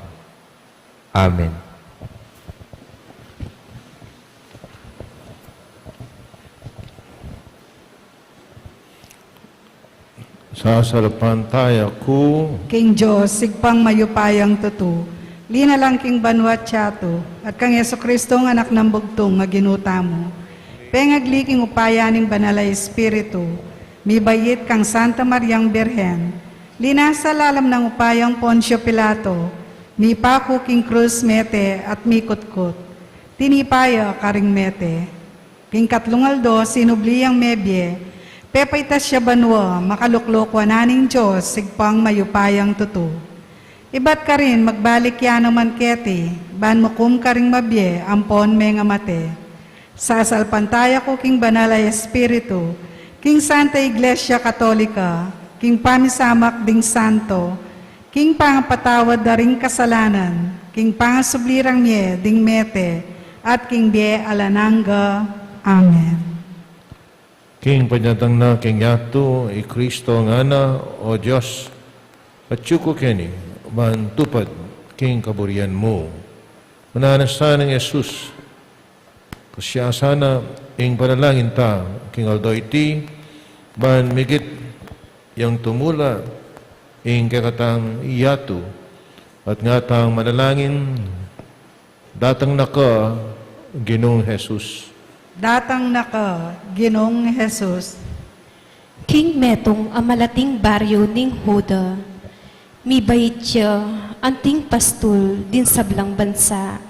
Amen. Sasalpantaya ku king Dios, Ibpang mayupayang tutu, linalang king banua at yatu, at kang Jesucristo, ing Anak nang Bugtung a Ginu tamu. Pengagli king upaya ning Banal a Espiritu, mibait kang Santa Mariang Birhen, linasa lalam nang upayang Poncio Pilato, mipaku king krus mete at mikutkut. Tinipa ya karing mete. King katlung aldo, sinubli yang mebie, pepaitas ya banua, makalukluk wanan ning Dios, Ibpang mayupayang tutu. Ibat karin, magbalik ya naman keti, ban mukum karing mabie ampon mengamate. Sasalpantaya ku king Banal a Espiritu, king Santa Iglesia Katolika, king pamisamak ding santo, king pangapatawad da ring kasalanan, king pangasubli rang mie ding mete, at king bie alang angga. Amen. King panyatang na king yatu, i Kristo ngana, O Dios, atyu ku keni, ban tupad king kaburian mu. Mananu sana i Jesus, kasya sana ing panalangin ta king aldo iti, ban migit yang tumula ing kekatang yatu, at ngatang manalangin, Datang na ka, Ginung Jesus. Datang na ka, Ginung Jesus. King metung a malating baryu ning Juda, mibait ya anting pastul ding sablang bansa.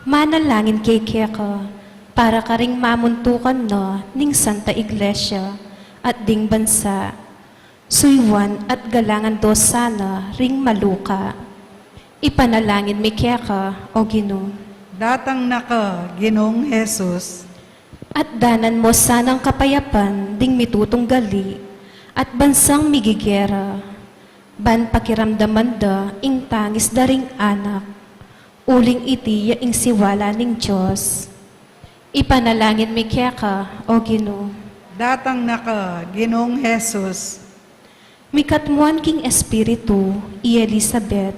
Manalangin ke keka para karing mamuntukan na ning Santa Iglesia at ding bansa. Suyuan at galangan do sana ring maluka. Ipanalangin mi keka, O Ginu. Datang na ka, Ginung Jesus. At danan mo sanang kapayapan ding mitutunggali at bansang migigera, ban pakiramdaman da ing tangis da ring anak. Uling iti ya ing siwala ning Dios. Ipanalangin mi keka, O Ginu. Datang na ka, Ginung Jesus. Mikatmuan king Espiritu i Elisabet,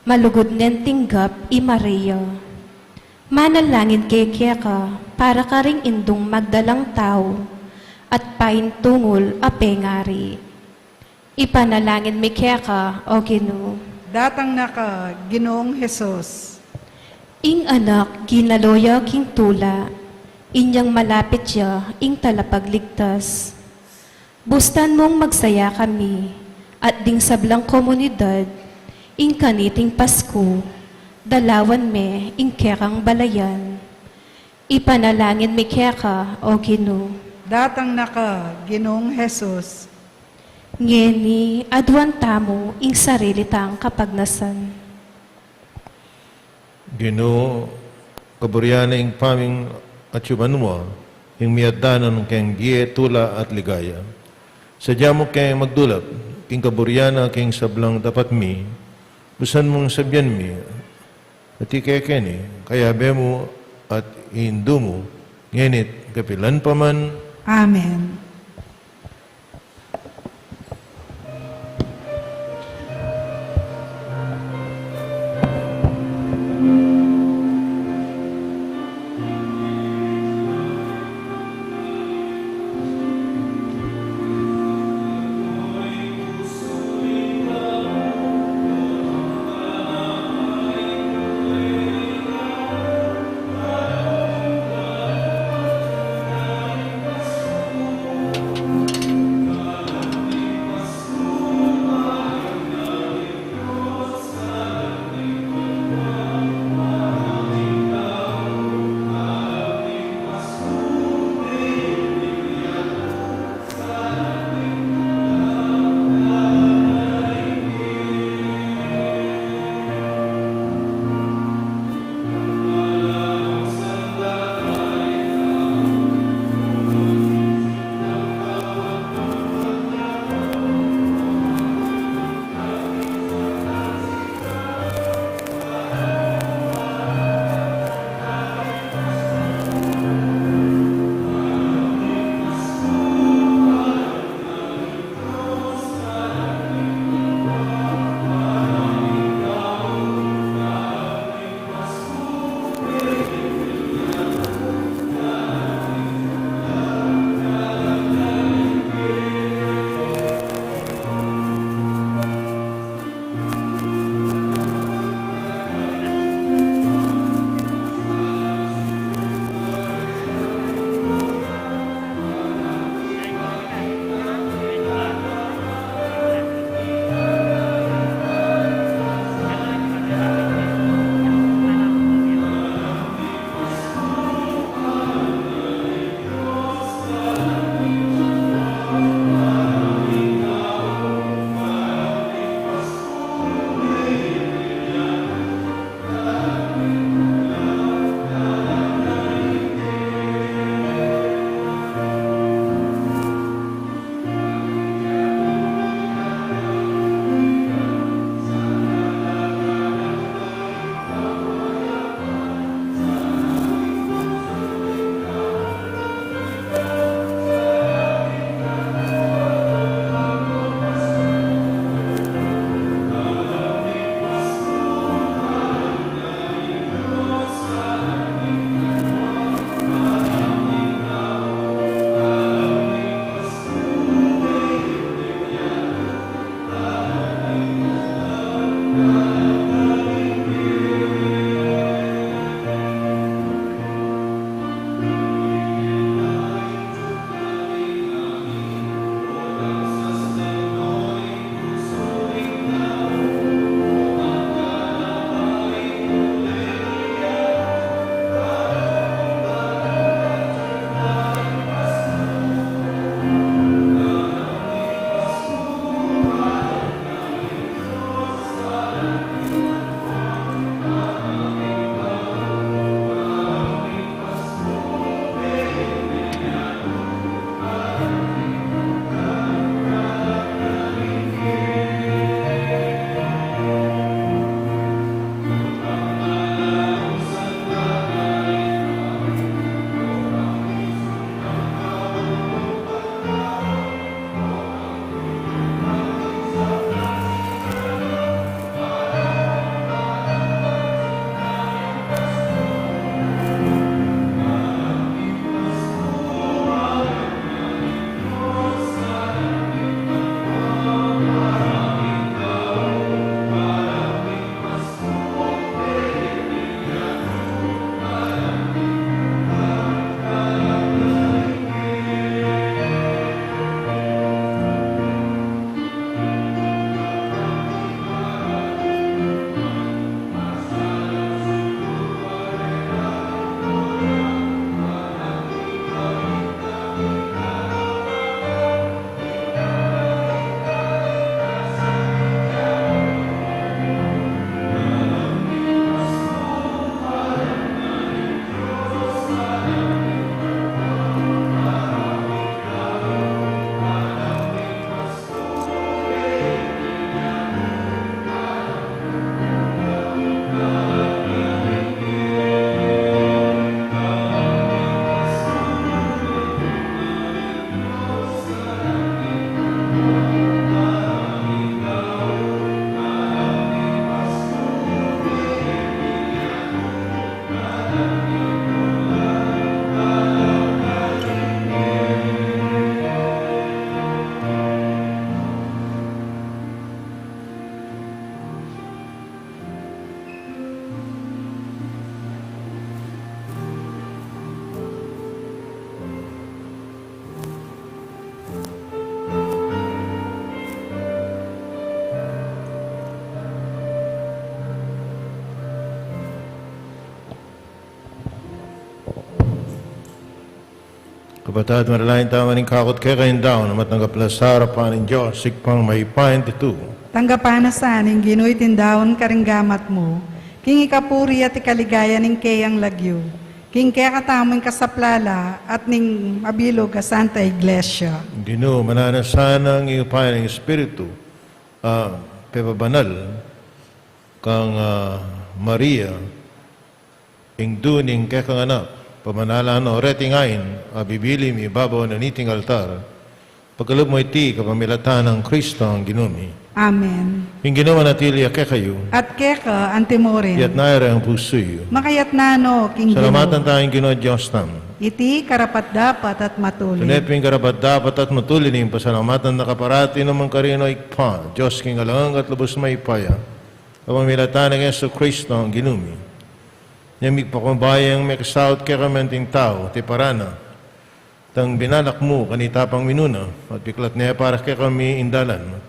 malugud nen tinggap i Maria. Manalangin ke keka para karing indung magdalang tau at paintungul a pengari. Ipanalangin mi keka, O Ginu. Datang na ka, Ginung Jesus. Ing anak ginalo ya king tula, inyang malapit ya ing talapagligtas. Bustan mung magsaya kami at ding sablang komunidad, ing kaniting Pasku, dalawan me ing kekang balayan. Ipanalangin mi keka, O Ginu. Datang na ka, Ginung Jesus. Ngeni, aduan tamu ing sarili tang kapagnasan. Ginu, kaburian na ing paming atyu banua, ing miadanan keng bie, tula at ligaya. Sadya mu keng magdulap king kaburian na king sablang dapat mi, busan mung sabian mi, Ati kekeni, kayabe mu at Indu mu, ngeni't kapilan pa man. Amen. Kapatad, manalangin tamu ning kakut keka ing daun, mat nang kaplasar a pa ning Dios, Ibpang mayupaya king tutu. Tanggapan na sa ning Ginu iting daun karing gamat mu, king ikapuri at ikaligaya ning keyang lagyu, king kekatamung kasaplalan at ning mabilug a Santa Iglesia. Ginu, mananu na sanang ing upaya ning Espiritu, ah, pepabanal kang, ah, Maria, ing duli ning kekang anak, pamanalan no reting ain a bibili mi ibabaw na niting altar, pagkalub mu iti kapamilatan nang Kristong Ginu mi. Amen. Ing Ginu manatili ya kekayu. At keka antimurin. Iyatas yu ring pusu yu. Makayatas no king Ginu. Salamatan taya ing Ginu a Dios tamu. Iti karapat-dapat at matulid. Tune pin karapat-dapat at matulid ing pasalamatan da ka parati naman karin, O Ibpa, Dios king alang angga at lubus mayupaya, kapamilatan nang Jesucristo a Ginu mi. Inya migpakumbaba yang mekasaup kekami anting tau, tiparan na, itang binalak mu kanita pang minuna, at biklat ne para kekami ing dalan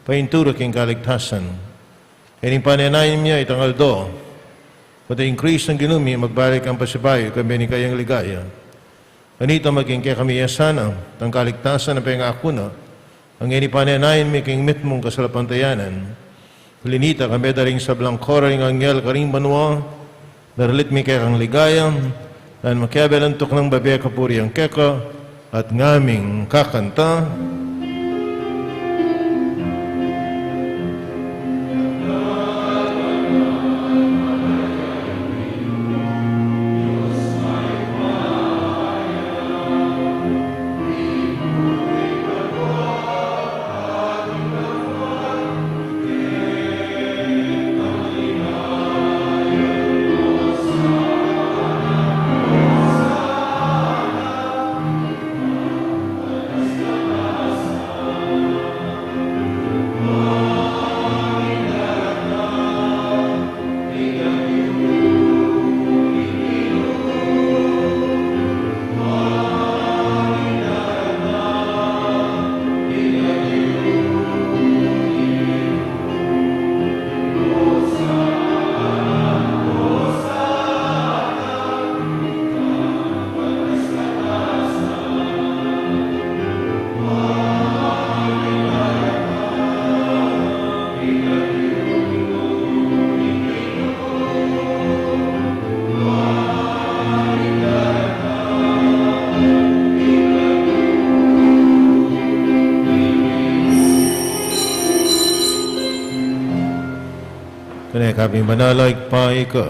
paintulu king kaligtasan. Ining panenayan mi itang aldo, pati ing Kristong Ginu mi magbalik nang pasibayu, kambe ning kayang ligaya. Kanita maging kekami ya sana itang kaligtasan a pengaku na, a ngeni panenayan mi king mitmung kasalpantayanan. Uli na nita, kambe da ring sablang koro ring anghel karing banua, daralit mi kekang ligaya, nung makiabe lang tuknang bebe kapurian keka, at ngaming kakanta. Keka pin banal, O Ibpa, ika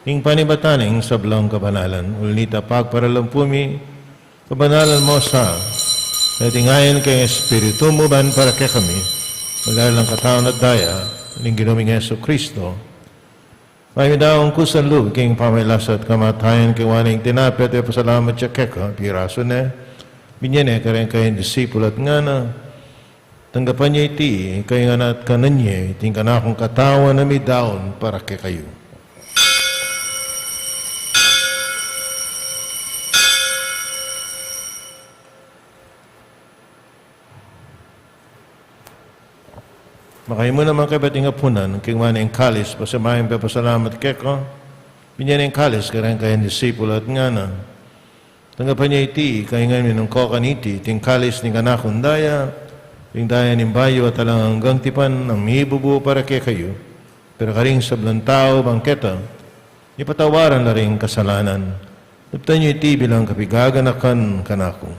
ing panibatan ning sablang kabanalan. Uli na nita, pagparalan pu mi kabanalan mu sa, at itingayan king Espiritu mu ban para kekami maging katawan at daya ning Ginu ming Jesucristo. Mayap a kusang lub king pamagkasakit at kamatayan, kaybat ning tinape, pepasalamat ya keka, pirasu ne, binye ne kareng kayang disipul at ngana: Tanggapan ye iti kayu ngan at kanan ye, iti ing kanakung katawan a midaun para kekayu. Makayabe naman kaybat ing apunan, kaybat ning kalis, pasibayu yang pepasalamat keka, binye ne ing kalis kareng kayang disipul at ngana: Tanggapan ye iti kayu ngan, minum kayu kaniti, iti ing kalis ning kanakung daya, ing daya ning bayu at alang anggang tipan, a mibubu para kekayu, para karing sablang tau, ban kanita, mipatawad la ring kasalanan. Daptan ye iti bilang kapaganakan kanaku.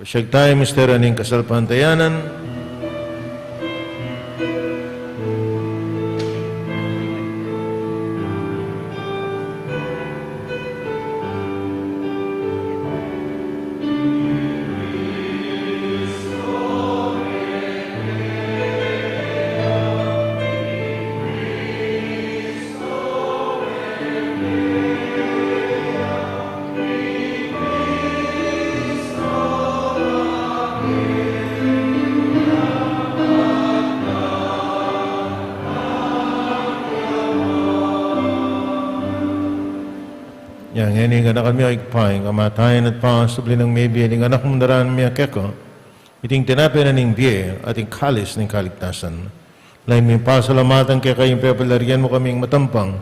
Pasiag taya misteryu ning kasalpantayanan. Inya ngeni, ganakan mi, O Ibpa, ing kamatayan at pangasubli nang mebie ning Anak mung daraun mi keka, Iting tinape na ning bie at ing kalis ning kaligtasan, lalu ming pasalamatan keka ing pepalarian mu kaming matampang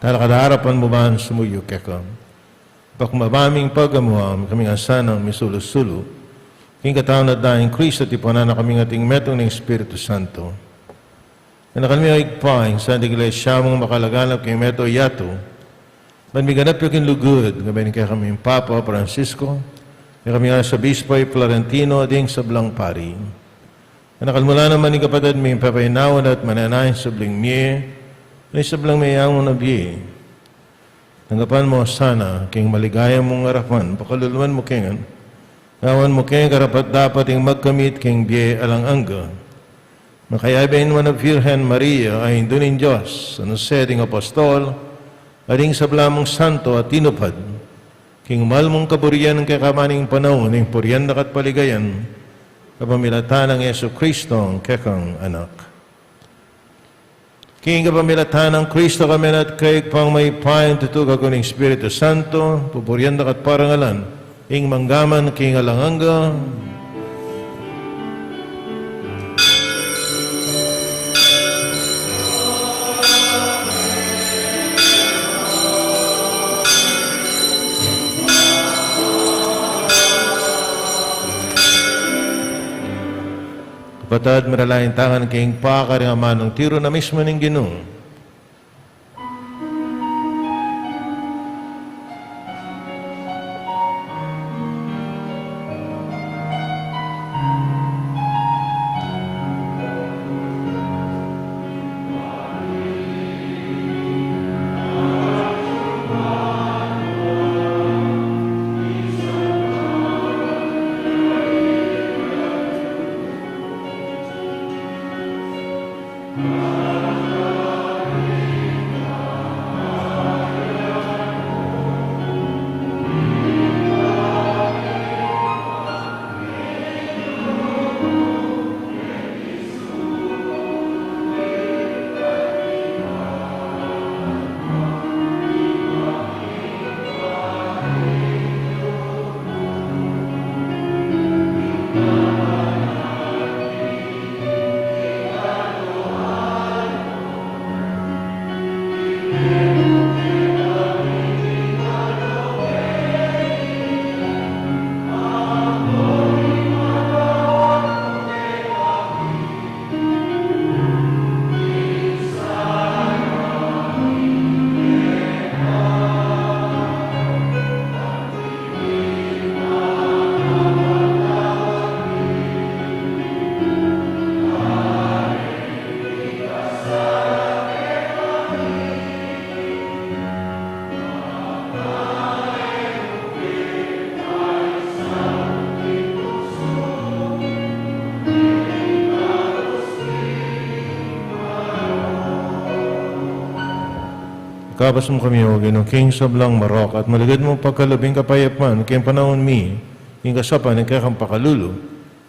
talakad king arapan mu ban sumuyu keka. Pakmaba ming pagamu-amu kaming asanang misulu-sulu king katawan at daya nang Kristo, tipunan na kaming ating metung ning Espiritu Santo. Nganakan mi, o Ibpa, ing Santa Iglesia mung makalaganap king mabilug a yatu, ban miganap ya king lugud, kabang ning kekaming Papa Francisco, ning kekaming Arsobispo i Florentino, ding sablang pari. Nganakan mu la naman ing kapatad ming pepainawa na at manenaya king sablang mie, ning sablang meangu na bie. Tanggapan mu sana king maligaya mung arapan, pakalulu mu kami, gawan mu kaming karapat-dapat ding magkamit king bie alang angga. Makayabe ning Nuan a Virgen Maria, a Indu ning Dios, San Jose ding Apostol, at ding sabla mung santo a tinupad king mal mung kaburian king kekaman ning panaun, ing purian da ka at paligayan, kapamilatan nang Jesucristo, ing kekang Anak. King kapamilatan nang Kristo, kami na at kaya, Ibpang mayupaya, tutu kaku ning Espiritu Santo, pupurian da ka at parangalan, ing mangga man king alang angga. Kapatad, manalangin tamu king pakaring amanung tiru na mismu ning Ginu. Ikabus mu kami, O Ginu, king sablang marok, at malugud mung pakalub ing kapayapan king panaun mi, king kasaupan ning kekang pakalulu.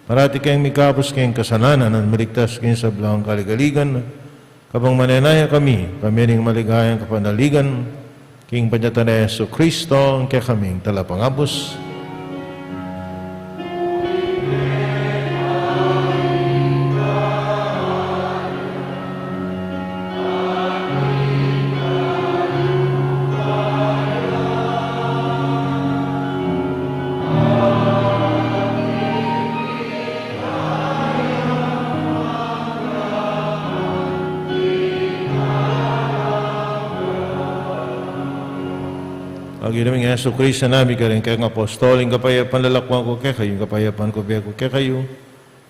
Parati keng mikabus king kasalanan at maligtas king sablang kaligaligan, kabang manenaya kami, pamiring maligayang kapanaligan, king panyatang nang Jesucristo, ing kekaming Talapangabus. Ginu ming Jesucristo, sinabi mu karing kekang apostol, ing kapayapan lalakwan ku kekayu, ing kapayapan ku bie ku kekayu.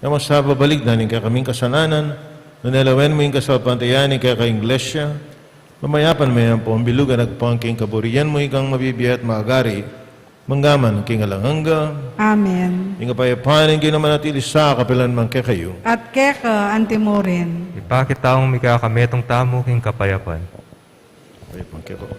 E mu sa babalikdan ing kekaming kasalanan, nune lawen mu ing kasalpantayanan ning kekang Iglesia, pamayapan mu yang pambilugan agpang king kaburian mu, ikang mabibie at magari, mangga man king alang angga. Amen. Ing kapayapan ning Ginu manatili sa kapilan man kekayu. At keka anti mu rin. Ipakit tamung mikakametung tamu king kapayapan. Kapayapan kekayu.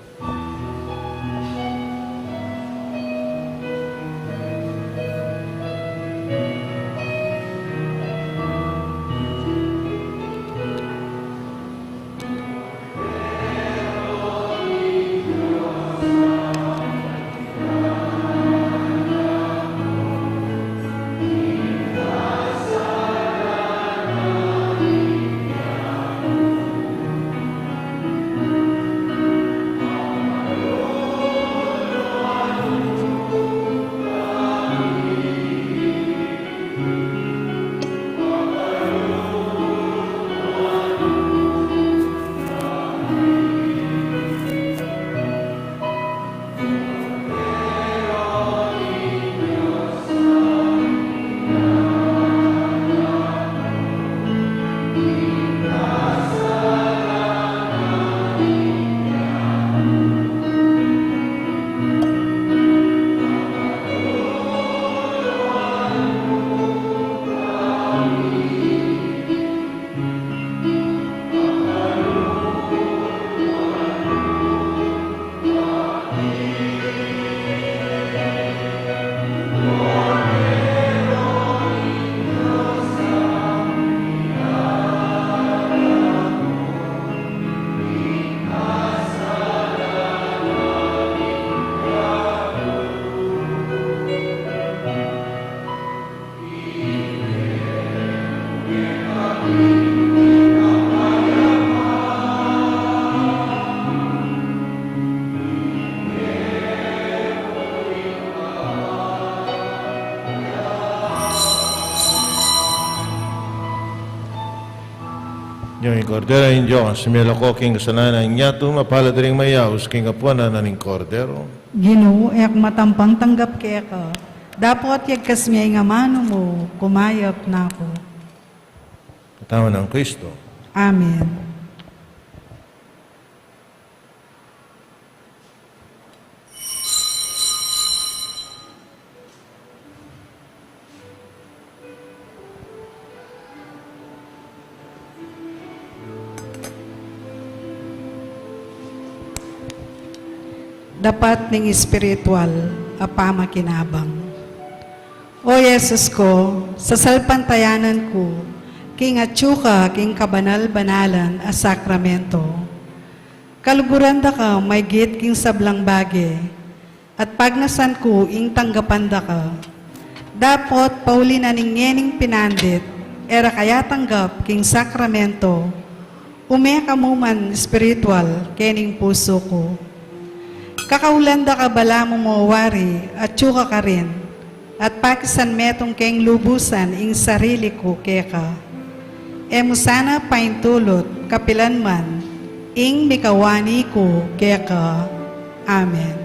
Ing Kordero ning Dios, a miyalako king kasalanan ning yatu, mapalad ding mayaus king apunan ning Kordero. Ginu, e ku matampang tanggap keka, dapot yagkas me ing amanu mu, kumayap na ku. Katawan nang Kristo. Amen. Dapat ning espiritual a pamakinabang. O Jesus ku, sasalpantayanan ku king atyu ka king kabanal-banalan a sakramento. Kaluguran da ka maygit king sablang bage, at pagnasan ku ing tanggapan da ka. Dapot pauli na ning ngening pinandit, e ra ka yatanggap king sakramento, ume ka mu man espiritual kening pusu ku. Kakaulan da ka balamu mo wari, atyu ka karin, at pakisan metung keng lubusan ing sarili ku keka. E mu sana paintulut kapilan man ing mikawani ku keka. Amen.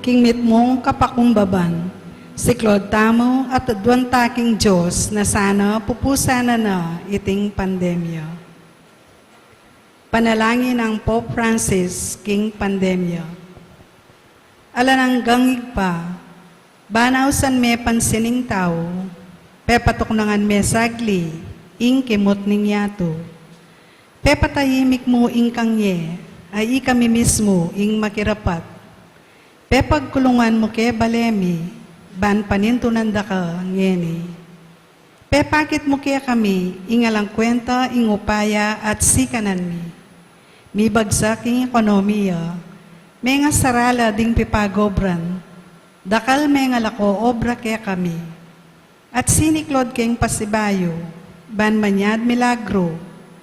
King mitmung kapakumbaban, siklaud tamu at aduan ta king Dios na sana pupusan na na iting pandemya. Panalangin nang Pope Francis king pandemya. Alang angga, Ibpa, ban ausan me pansin ing tau, pepatuknangan me sagli ing kimut ning yatu. Pepatahimik mu ing kangye, a ikami mismu ing makirapat. Pepagkulungan mu ke bale mi, ban panintunan da ka ngeni. Pepakit mu kekami ing alang kwenta ing upaya at sikanan mi. Mibagsak ing ekonomiya, mengasarala ding pipagobran, dakal mengalako obra kekami. At siniklaud keng pasibayu, ban manyad milagru,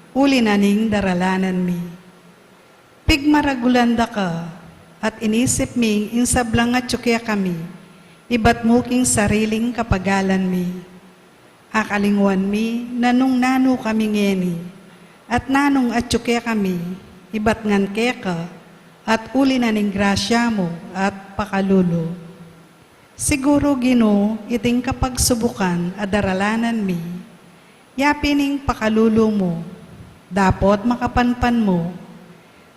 uli na ning daralanan mi. Pigmaragulan da ka, at inisip mi ing sablang atyu kekami, ibat mu king sariling kapagalan mi. Akalingwan mi na nung nanu kami ngeni, at nanung atyu kekami, ibat ngan keka, at uli na ning grasya mu at pakalulu. Siguru, Ginu, iting kapagsubukan a daralanan mi, yapin ing pakalulu mu, dapot makapanpan mu.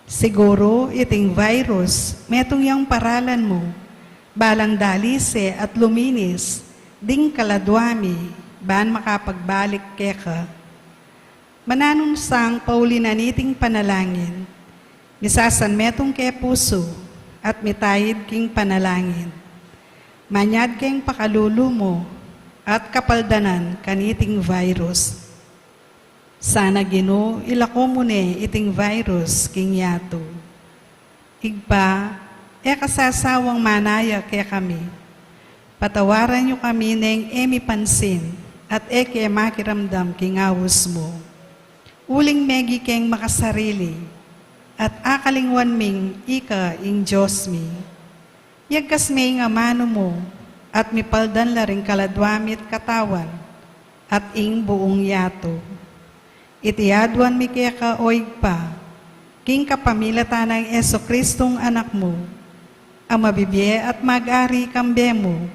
Siguru, iting virus, metung yang paralan mu, balang dalise at luminis ding kaladua mi, ban makapagbalik keka. Mananung sang pauli na niting panalangin, misasan metung ke pusu, at mitaid king panalangin. Manyad keng pakalulu mu, at kapaldanan kaniting virus. Sana, Ginu, ilako mu ne iting virus king yatu. Ibpa, e ka sasawang manaya kekami. Patawaran yu kami neng e mi pansin at e ke makiramdam king aus mu. Uling megi keng makasarili, at akalingwan ming ika ing Dios mi. Yagkas me ing amanu mu, at mipaldan la ring kaladua mi't katawan, at ing buung yatu. Iti aduan mi keka, o Ibpa, king kapamilatan nang Jesucristong Anak mu, a mabibie at mag-ari kambe mu,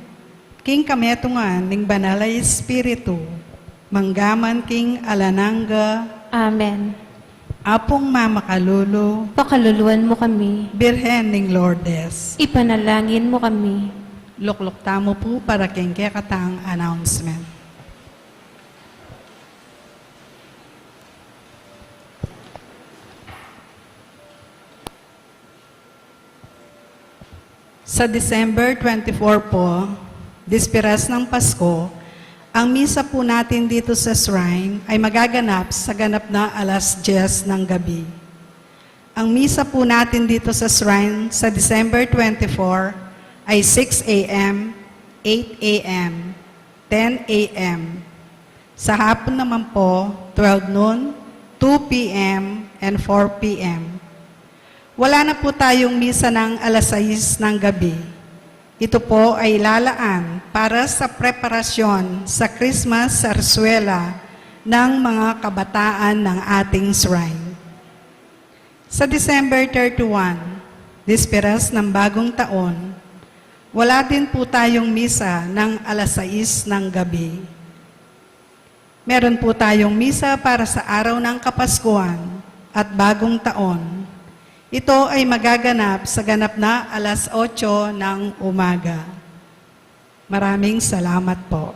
king kametungan ning Banal a Espiritu, mangga man king alang angga. Amen. Apung mamakalulu, pakaluluan mu kami. Birhen ning Lourdes, ipanalangin mu kami. Lukluk tamu pu para king kekatang announcement. Sa December twenty-four po, Bisperas ng Pasko, ang misa po natin dito sa shrine ay magaganap sa ganap na alas diyes ng gabi. Ang misa po natin dito sa shrine sa December twenty-four ay six a m, eight a m, ten a m. Sa hapon naman po, twelve noon, two p m, and four p m. Wala na po tayong misa ng alas sais ng gabi. Ito po ay lalaan para sa preparasyon sa Christmas sarsuela ng mga kabataan ng ating shrine. Sa December thirty-one, Bisperas ng Bagong Taon, wala din po tayong misa ng alas sais ng gabi. Meron po tayong misa para sa araw ng Kapaskuhan at Bagong Taon. Ito ay magaganap sa ganap na alas otso ng umaga. Maraming salamat po.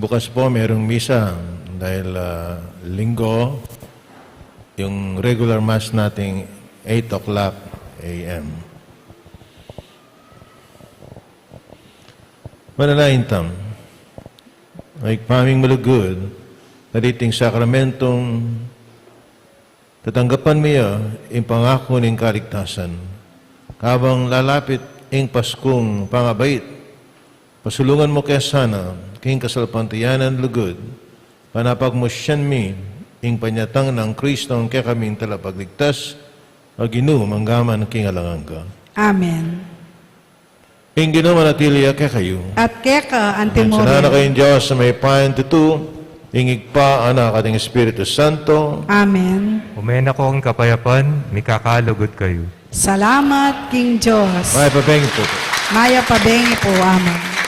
Bukas po merong misa dahil, ah, Linggo, yung regular mass nating eight o'clock a m. Manalangin tamu. Ibpa ming malugud, na diting sakramentong tatanggapan mi ya ing pangaku ning kaligtasan. Kabang lalapit ing Paskung pangabait, pasulungan mu ke sana king kasalpantayanan lugud, ban apagmusyan mi ing panyatang nang Kristong kekaming Talapagligtas, maginu, mangga man king alang angga. Amen. Ing Ginu manatili ya kekayu. At keka antimurin. Sana na kayong Diyos na mayupayang tutu, ing Ibpa, Anak, at ing Espiritu Santo. Amen. Ume na ko ing kapayapan, mikakalugud kayu. Salamat king Diyos. Mayap a bengi pu. Mayap a bengi pu, Among.